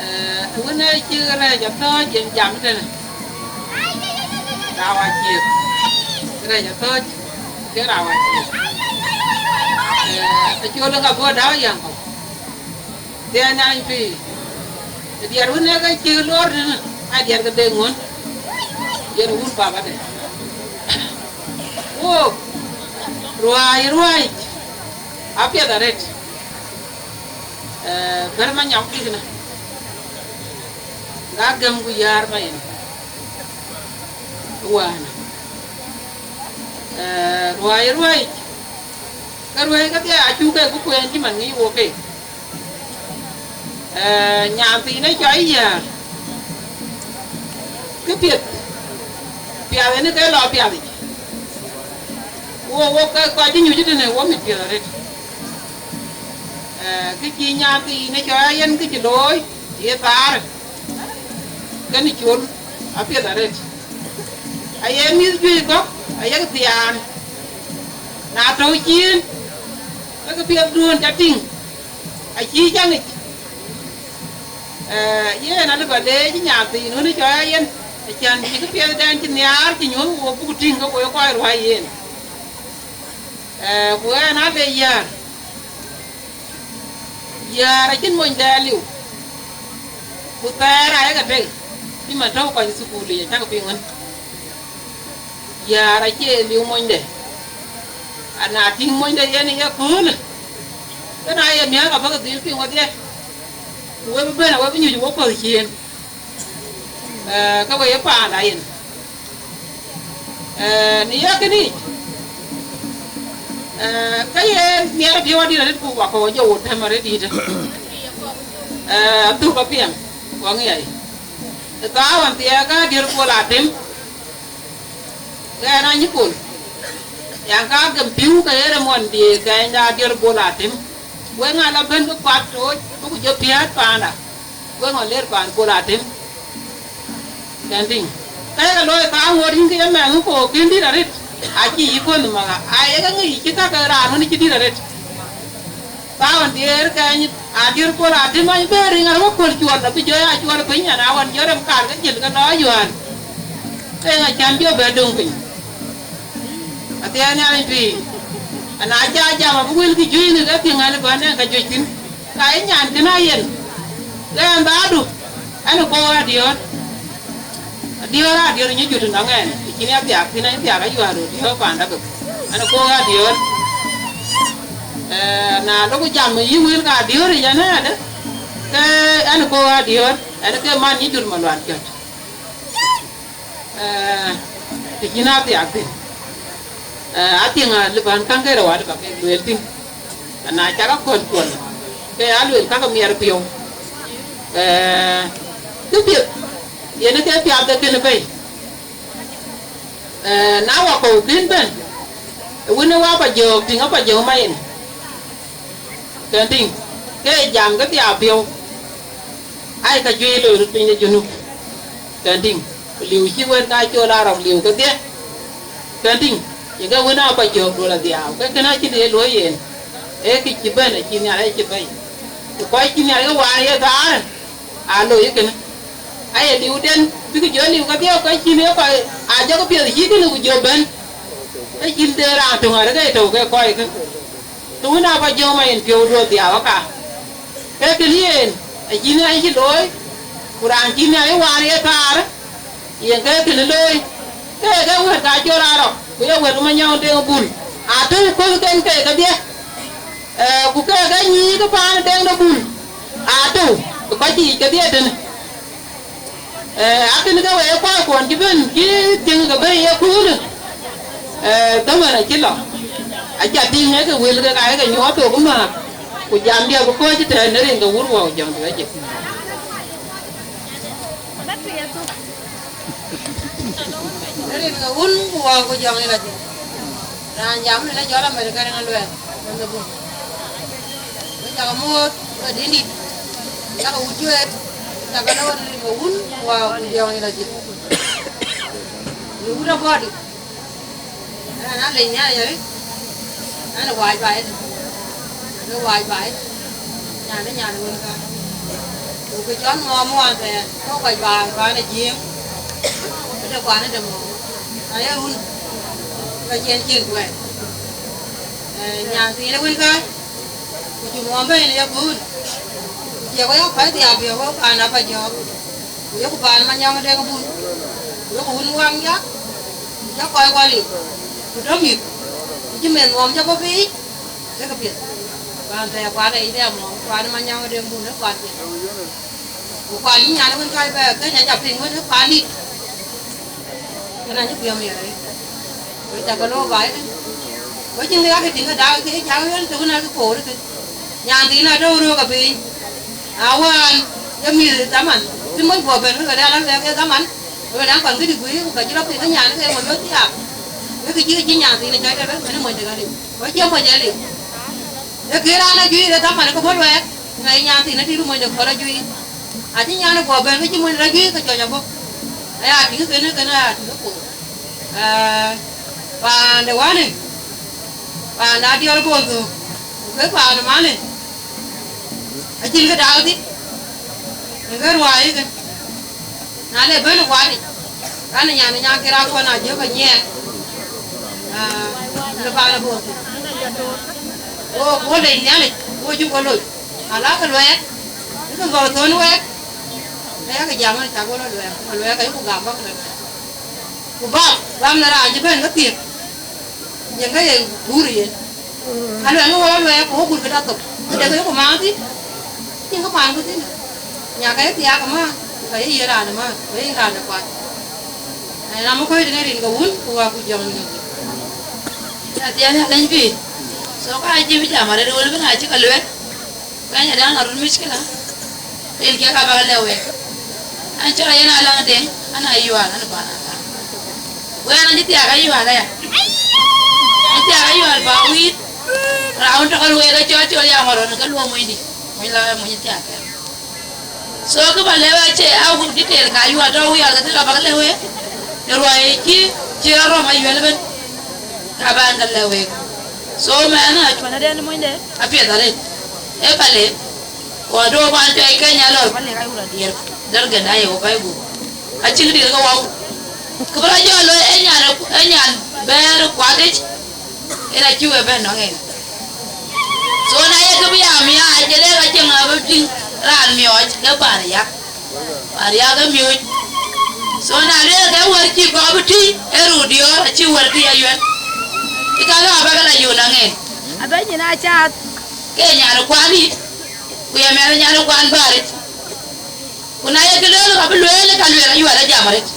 Eh, wën ë cï rɛɛc athɔ̈ɔ̈c yen jam tënë. Rau aciëk. Rɛɛc athɔ̈ɔ̈c ke rau aciëk. Eh, acol ë ka bɔ̈ Dau yɛn kɔ̈u. Dhiɛɛn an pïïr. Ë diɛt wën ë ke cï lor tënë, a diɛt ke dek ŋön. Yen wun babade. Wok, ruääi, ruääi. Apiɛth arëët. Eh, bɛ̈r ma nyɔk dïtnë, ga gɛm ku yäär ma yen. Wään. Eh, ruääi, ruääi. Ke ruääi kedhie acuk kek bï kueen cï man ŋic wok keek. Eh, nyan thiinë cɔl yäär. Kë piɛth. Piath ënë ke lɔ piathic. Wo, wo ke kɔc cï nyuc tënë, wo mit piɛth arëët. Eh, kë cï nyan thiinë cɔl yen kë cï looi, ye thaar, kënë col, apiɛth arëët. Aye mïth juëc kɔ̈k, ayek thiaan. Na tɔ̈u ciëën, ke kë piɛthduön ca tïŋ, acïï ca ŋic. Eh, yen alë ba leec nyan thiin wën cɔl yen, acän cï kë piɛthdɛn cï nhiaar cï nyuöth wo buk tïŋ ke wo ye kɔc ruäi yen. Eh, ku ɣɛn ade yäär, yäär acïn mony dɛ liu, ku thɛɛr ayek atek, cï man tɔ̈u kɔc thukul yic acäk piŋ wën. Yäär acie liu monyde, ana tïŋ monyde yen ye köölë, ke na ye miäk abäk dhil piŋ wedhie, ku we bï bɛ̈n, we bï nyuc wo puɔ̈th ciëën. Eh, ke we ye paanda yen. Eh, në ye kënë yic, eh, ke ye miɛt piɔ̈u adït arëët ku wakɔ̈u jɔ wo tɛm arëët dïïtë. Eh, athuk apiɛŋ, wa ŋiɛc. Ë thaar ɣɔn thiɛɛk ka diër Bol Atem, ke ɣɛn anyï Bol. Yan ka gem pïu ke ɣer ë muɔn diëër kɛɛnyda diër Bol Atem. Wek ŋa la bɛ̈n ke kuat tooc, buk jɔ piäät paanda. Wek ŋa ler paan Bol Atem. Kɛn tïŋ. Ka yeke looi ka ŋoot yïn ke ye mɛnh ku kën dït arëët. Acï yï kuɔ̈n maka. Ayeke ŋic cï ka ke raan wën cï dït arëët. Ka ɣɔn diëër kɛɛny, a diër Bol Atem, any bɛ̈ɛ̈r riŋ arë wä köl cuɔl, abï jɔ ya cuɔl piny, an, a ɣɔn jɔ rem kaar ke jël ke lɔ yuään. Ke ŋa cän jɔ bɛ döŋ piny. Athiɛɛn Nhialic pïïr. Ana ca jam abï wëlkï juëc në ke piŋ an, bä nɛn ka juëc thïn. Ka ye nyan kën a yen. Ke ɛn dhaadu, ɛn ë kɔɔr adiɔ̈ɔ̈r. Adiɔ̈ɔ̈r, adiɔ̈ɔ̈r nyï jut nɔŋ ɛn, ë cïn ya thiaak thïn, ɛn thiaak ayuäär röt diɔ̈ɔ̈r paanda bïk. Ɛn ë kɔɔr adiɔ̈ɔ̈r. Eh, na lok jam yï wël ka adiɔ̈ɔ̈r yic ɛn ëdë, ke ɛn ë kɔɔr adiɔ̈ɔ̈r, ɛn ke man nyï jut maluan jɔt. Eh, të cïn a thiaak thïn. Eh, athiëŋ a lëbän käŋ ke rou alëbä kek lueel thïn. Ana cak akɔ̈l kuɔl, ke ya lueel ka ke miɛt piɔ̈u. Eh, kë piɛth, yen ke piath de kënë bei. Eh, na wakɔ̈u kën bɛ̈n, wën ë wa pa jɔ̈ɔ̈k tïŋ apa jɔ̈ɔ̈k ma yen. Kɛn tïŋ, ke jam ke thiaak piɔ̈u. Ai, ka juëc loi röt piny de Junub. Kɛn tïŋ, ku liu cï wën ka col Arɔk liu kedhie. Kɛn tïŋ, ye ke wën apa jɔ̈ɔ̈k duöl adhiau, ke kën acïn ye luɔ̈i yen. Ee kë cï bɛ̈n acï Nhialic acï bɛ̈i. Ku kɔc cï Nhialic ke waan ye thaar, aa loi kënë. Aye liuden, bïk jɔ liu kedhie, kɔc cïn ye kɔc, aa jɔkï piɛth cï kënë ku jɔ bɛ̈n. Ke cïn de raan töŋ arëk ee tɔ̈u ke kɔckë. Të wën aa bä jɔ̈ɔ̈m ayen piɔ̈u duöör dhiau aka. Ke kënë yen, acïn ŋa cï looi, ku raan cïn ŋa ye waan ye thaar, yen ke kënë looi. Ke ke wɛ̈t ka cɔl Arɔk, ku ye wɛ̈t Manyɔk Deŋ Bul. Atɔ̈u köthken ke kedhie, eh, ku ke ke nyïïk paan Deŋ de Bul. Atɔ̈u, kɔc yiic kedhie tënë. Eh, akën ke wek kɔc kuɔn cï bɛ̈n, cï thiëŋ ke bɛ̈n ye köölë. Eh, dhamën acï lɔ. Aca tïŋ ë ke wël ke ka ye ke nyuɔɔth thok ë määk, ku jam diɛ̈ bï kɔc tɛ̈ɛ̈n në rin ke wur wɔ Jɔn Duɛ̈cë. Rin ke wun ku wä ku jɔŋ ila jik. Raan jam ni la jɔl Amerika rin aluɛɛl. Rin ke bun. Ku cak muɔɔth ke dindit. Cak wut jueet. Cak lɔ rin ke wun ku wä ku jɔŋ ila jik. Ni wut abɔdi. Ɣɛn a lec nhial yɛ̈ri, ɣɛn ë wac baai, ɣɛn ë wac baai, nyan ë nyan wën ka. Ku kë cɔl muɔɔm wään thɛɛr, ke kɔc baai paan ë Jiëëŋ, këde kuan ë de muɔɔm, na ye run, ke cïn cin kuɛɛr. Ee, nyan thiin ë wën ka, ku cï muɔɔm bɛ̈n ë yakööl, ku cie wek a päc dhiau bï wek paan aba jɔɔk. Ku yeku paan Manyɔŋ Deŋ Bun, ku yeku wun Waŋ Yak, ku cä kɔc wal yic, ku tɔ mïth, ku cï meth nuɔm cä bɔ̈ biic, ke ke piɛth. Paan thɛɛr kuat ë yic dɛ muɔɔm, kuat Manyɔŋ Deŋ Bun ë kuat piɛth. Ku kuat yï nyan wën kac bɛ keny aca piŋ wën ë kuat dït. Kënë acï piɔ̈m yɛn arëët. Wek cä ke looi baai tën. Wek cïn kë yak tïŋ kë dak kë cak ɣɛn tök na kë koor kë. Nyan thiin atɔ̈u röök apiny. Awään ke mïth dhaman cï moc guɔ bɛ̈n ke ke dɛ ala luɛɛk ke dhaman. Ke ke dɛ kuan këdï guiir ku ka cï rɔ piŋ ke nyan ke ŋö yöth thiaak. Wek kë cï ke cï nyan thiin cɔc tëde kënë mony de ka liu. Wek cie moc ë liu. Ee kë raan ajuiir ë dhaman ke bɔ̈ luɛɛk. Ŋa ye nyan thiin atït mony de kɔ̈l ajuiir. Acï nyan ë guɔ bɛ̈n ke cï mony rɔ juiir ke cɔc abɔ̈. Aya tïŋ kënë kënë aya tïŋ ë koor. Aa, paan de wanë, paan de adiɔl bol thok, ku ke paan de manë, acïn kë dak thïn, në ke ruääi ëkën. Na le bɛ̈n ë kuat yic, raan ë nyan ë nyan kë rac kuɔn a jiök anyiɛɛn, aa, në paan de bol thok. Wo, wo lec Nhialic, wo cuk ke loc, ala ke luɛɛk, ke gɔl thon wɛɛk, ke yak jam ënë cak wo lɔ luɛɛk, ke luɛɛk ayuku gam bäk lɔ luɛɛk. Ku bam, bam në raan cï bɛ̈n ke thiëk, yen ke ye guur yen. Aluɛɛŋ ë wɔ lɔ luɛɛk, ku wɔ guur këda thok, këde ke yeku maan thïn, cïn kë maan ku thïn. Nya ka ye thiaak ëmään, ka ye yiëë raan ëmään, ka ye yiëë raan ë kuat. Ë, na më kɔc tënë rin ke wun, ku wä ku jɔŋ rin. Ë, thiëëk alɛny pïïr. So, ka acï bï jam arëët, wël bï na cï ke luɛɛk. Bɛ̈ny adaŋ arun mickila, rin kiɛk abäk lɛ̈k wek. An cɔl yen alaŋ deŋ, an ayual, an pan adaŋ. Wek an cï thiak ayual aya. An thiak ayual ba wïït. Raun tɔkɔl wek acɔl cɔl ya ŋɔrɔn ke luɔm monydi. Mony la mony thiak kɛn. So kë ba lɛ̈k wek acie a wut detail ka ayual tɔ wial ke thïn abäk lɛ̈k wek. Në ruai cï cï rɔm ayual ëbën. Ka ban ke lɛ̈k wek. So mɛn acuan aden monyde. Apiɛth arëët. Ee Palek. Ku aduɔ̈k kuan cuai Kenya lɔ. Palek ayuur adiɛɛr. Därgɛn aye ku pɛ̈i gup. Acïn dït ke wau. Kë bï rɔt jɔ looi ee nyan, ee nyan bɛ̈ɛ̈r kuat yic. Yen acï we bɛ̈n nɔŋ en. So na ye kë bï ya miaac, jël ee ka cieŋ abï tïŋ raan miɔɔc ke paan yak. Paan yak ke miööc. So na lueel ke wär cï kɔɔr bï tïŋ, ee ruu diɔ̈ɔ̈r acï wär tïŋ ayuɛ̈n. Ë ka lɔ abäk la yun aŋen. Abɛ̈ny nyin aa caath. Ke nyan kuan yït, ku ye mɛnh nyan kuan bäär yic. Ku na ye kë lueel ka bï lueel, ka lueel ayuɛl ajam arëët.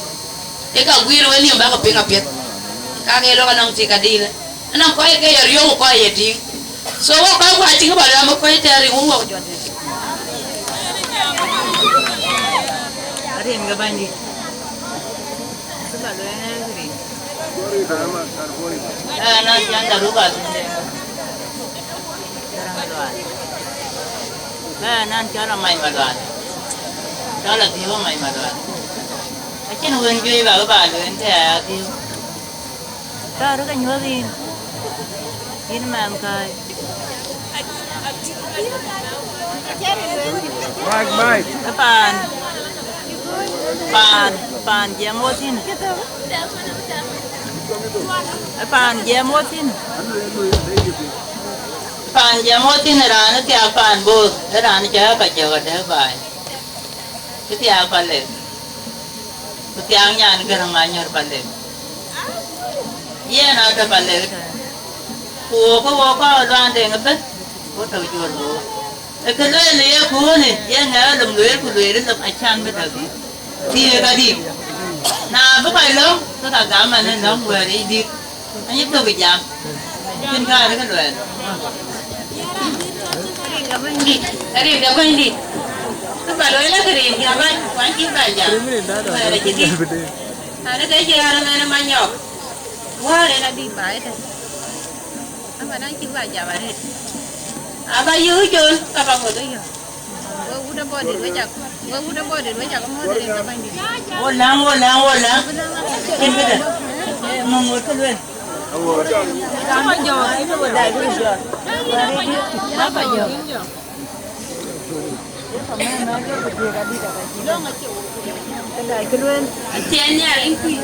Ë ka guiir wën nïïm bäk piŋ apiɛth. Ka ke lɔ ka nɔŋ tik adïïlë. Anɔŋ kɔc ke ye riɔ̈ɔ̈k ku kɔc ye tïŋ. So wok kɔc ku acï kë bä luɛɛm ë kɔc tɛ̈ɛ̈r riŋ wun wok jɔt. Arin ke bänydït. Cï bä luɛɛm rin. Ë, na cän da ruk a thïn de. Ë, na cän a mac malual. Cɔl a dhiëëu a mac malual. Acïn wën juëc bä bä lueel të aya dhiëëu. Tɔ̈ röt ke nyuɔ̈th yïn, yïn mɛnhkäi. Mike, Mike. Ë paan, paan, paan jiɛɛm wo thïn. Ë paan jiɛɛm wo thïn. Paan jiɛɛm wo thïn, raan ë thiaak paan Bor, ë raan cä ka jɔ̈k adɛ̈k baai. Ë thiaak Palek. Ku thiaŋ nyan Gäräŋ Manyɔ̈r Palek. Yen atɔ̈ Palek tɛ̈n. Ku wok, ke wok kɔc Luaŋdeŋ ëbën, ku tɔ̈ Juɔ̈r Bor. Ë kë lueel ë yeköönë, ye ŋɛk lom lueel, ku lueel lom acan bï tɔ̈ dhïc. Thiëëk adït. Na bï kɔc lɔ̈ŋ, ke ka gam an, ë lɔ̈ŋ wɛ̈ɛ̈r yic dït. Anyï thök ë jam. Cïn kë arëk luɛɛl. Arin ke Bɛ̈nydït. Kë ba looi la kë rin jam an, ku an cï ba jam. Wɛ̈ɛ̈r acï dït. An, ke cï raan ëmɛn ë Manyɔk. Wäär en adï ba ëtɛ̈n. Aman an cï ba jam arëët. Aba yöök col, ka ba ŋoth ë yök. Wek wut ë Bɔ̈dït, wek cak, wek wut ë Bɔ̈dït, wek cak mɔ̈ɔ̈th rin ke Bɛ̈nydït. Wo läŋ, wo läŋ, wo läŋ. Cïn këdë? Ŋö ŋoot kë luel? Papa Jɔk. Papa Jɔk. Athiɛɛn Nhialic kuc.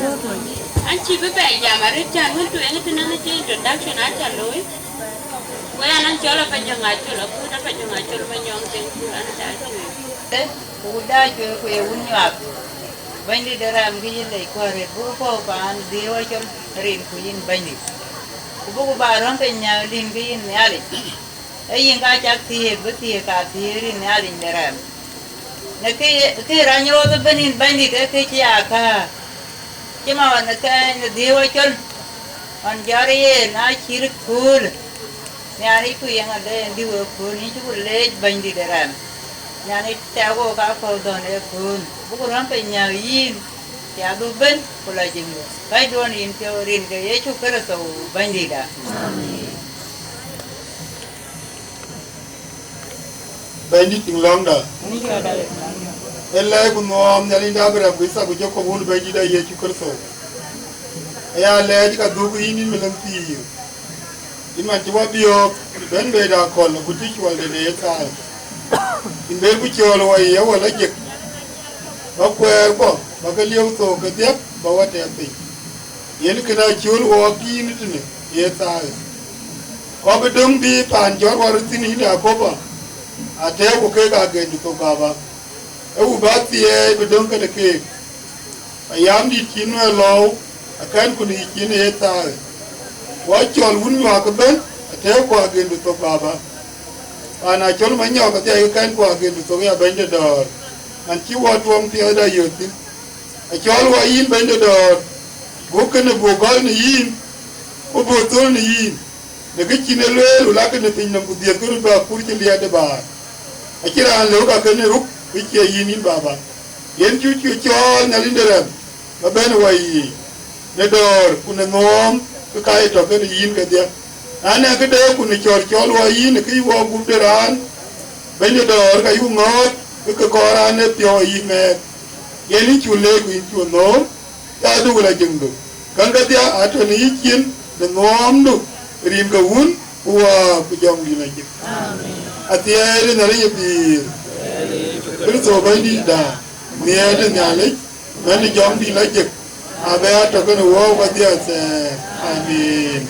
An cï bï bɛ jam arëët, cän wën tueŋ tënɔŋ cï introduction aca looi. Ku an, an cɔl Apajɔŋ Acol, akut Apajɔŋ Acol Manyɔŋ Deŋ Kur, an ë dac tueŋ. Ku dac tueŋ ku ye wun nyuak. Bɛ̈nydït de rɛm kë yïn lec kuäär rëët, buk puɔ̈u paan dhiëëu Acol rin ku yïn Bɛ̈nydït. Ku buk ba rɔ̈m piny nhial rin kë yïn Nhialic. Ee yïn ka cak thiëëk, bï thiëëk ka thiëëk rin Nhialic de rɛm. Në kë, kë rany roth ëbën yïn Bɛ̈nydït, ee kë cï ya kääc. Cï ma ɣɔn ë kɛɛny në dhiëëu Acol, ɣɔn jɔt yen aa cït köölë. Nhialic ku yeŋ adɛ̈ en dï wek kööl, yïn cï ku leec Bɛ̈nydït ë rɛm. Nhialic tɛ̈ɛ̈k wok ka kɔ̈u dhɔ̈n ë kööl, buk rɔ̈m piny nhial yïn, cï adhuk bën ku la jiŋdu. Kɛ̈cduɔ̈n yïn piɔ̈u rin ke Yecu Kërtho Bɛ̈nydïtda. Bɛ̈nydït tiŋ lɔ̈ŋda. Ë lɛɛc ku nhɔɔm Nhialic de Abraɣam ku Yithak ku Jakop wun Bɛ̈nydït de Yecu Kërtho. Aya lɛɛc ka dhuk yïn, yïn Melik thiin. Yïn man cï wɔ biɔ̈ɔ̈k bɛ̈n bei de akɔ̈l ku cï cuɔlde në ye thaai. Yïn ber ku cɔɔl wɔ ye wɔ la jek. Ba kuɛɛr kuɔ, ba ke lieu thook kedhie, ba wɔ tɛɛm piny. Yen kënë acöl wɔɔk yïn tënë ye thaai. Kɔc bï döŋ bï paan jɔt wär thïn yïn Yakoba, atɛ̈ɛ̈u ku keek agendu thok Baba. Ee wu ba thiɛɛi bï döŋ kënë keek. Ayam dït cïn nuɛɛr lɔ̈u, akɛ̈nku në yï cin ye thaai. Ku acɔl wun nyuak ëbën, atɛ̈ɛ̈uku agendu thok Baba. Paan Acol Manyɔk adhia ke kɛ̈nku agendu thok ya Bɛ̈ny de dɔ̈ɔ̈r, man cï wɔ tuɔŋ piɛthda yöth thïn. Acɔl wɔ yïn Bɛ̈ny de dɔ̈ɔ̈r, buk kënë buk gɔl në yïn, ku buk thöl në yïn, në kë cïn e lueel, ku lakë në piny nɔm, ku dhiëthkë röt bä kur cï liɛɛt de baar. Acïn raan lëu ka kënë ruk, kë cie yïn, yïn Baba. Yen cuk cɔɔl Nhialic de rɛm, ba bɛ̈n wɔ yiic, në dɔ̈ɔ̈r ku në nhɔɔm, kë ka ye tɔ̈ kënë yïn kedhie. Na nɛ̈ këde ku në cɔ̈ɔ̈r cɔl wɔ yïn, kë yï wɔ gup de raan, Bɛ̈ny de dɔ̈ɔ̈r, ka yï ŋɔ̈ɔ̈th, kë ke kɔɔr raan ë piɔ̈u ayï mɛɛth. Yen yïn cuk leec ku yïn cuk nhɔɔm, ya dhuk la jiŋdu. Käŋ kedhie atɔ̈ në yï cin, në nhɔɔmdu, rin ke Wun, ku Wä, ku Jɔŋdït la jik. Athiɛɛi de Nhialic ë pïïr, Kërtho Bɛ̈nydïtda, nhiɛɛr de Nhialic, mɛn ë Jɔŋdït la jik, abï atɔ̈ kënë wɔ wadhie athɛɛr. Amin.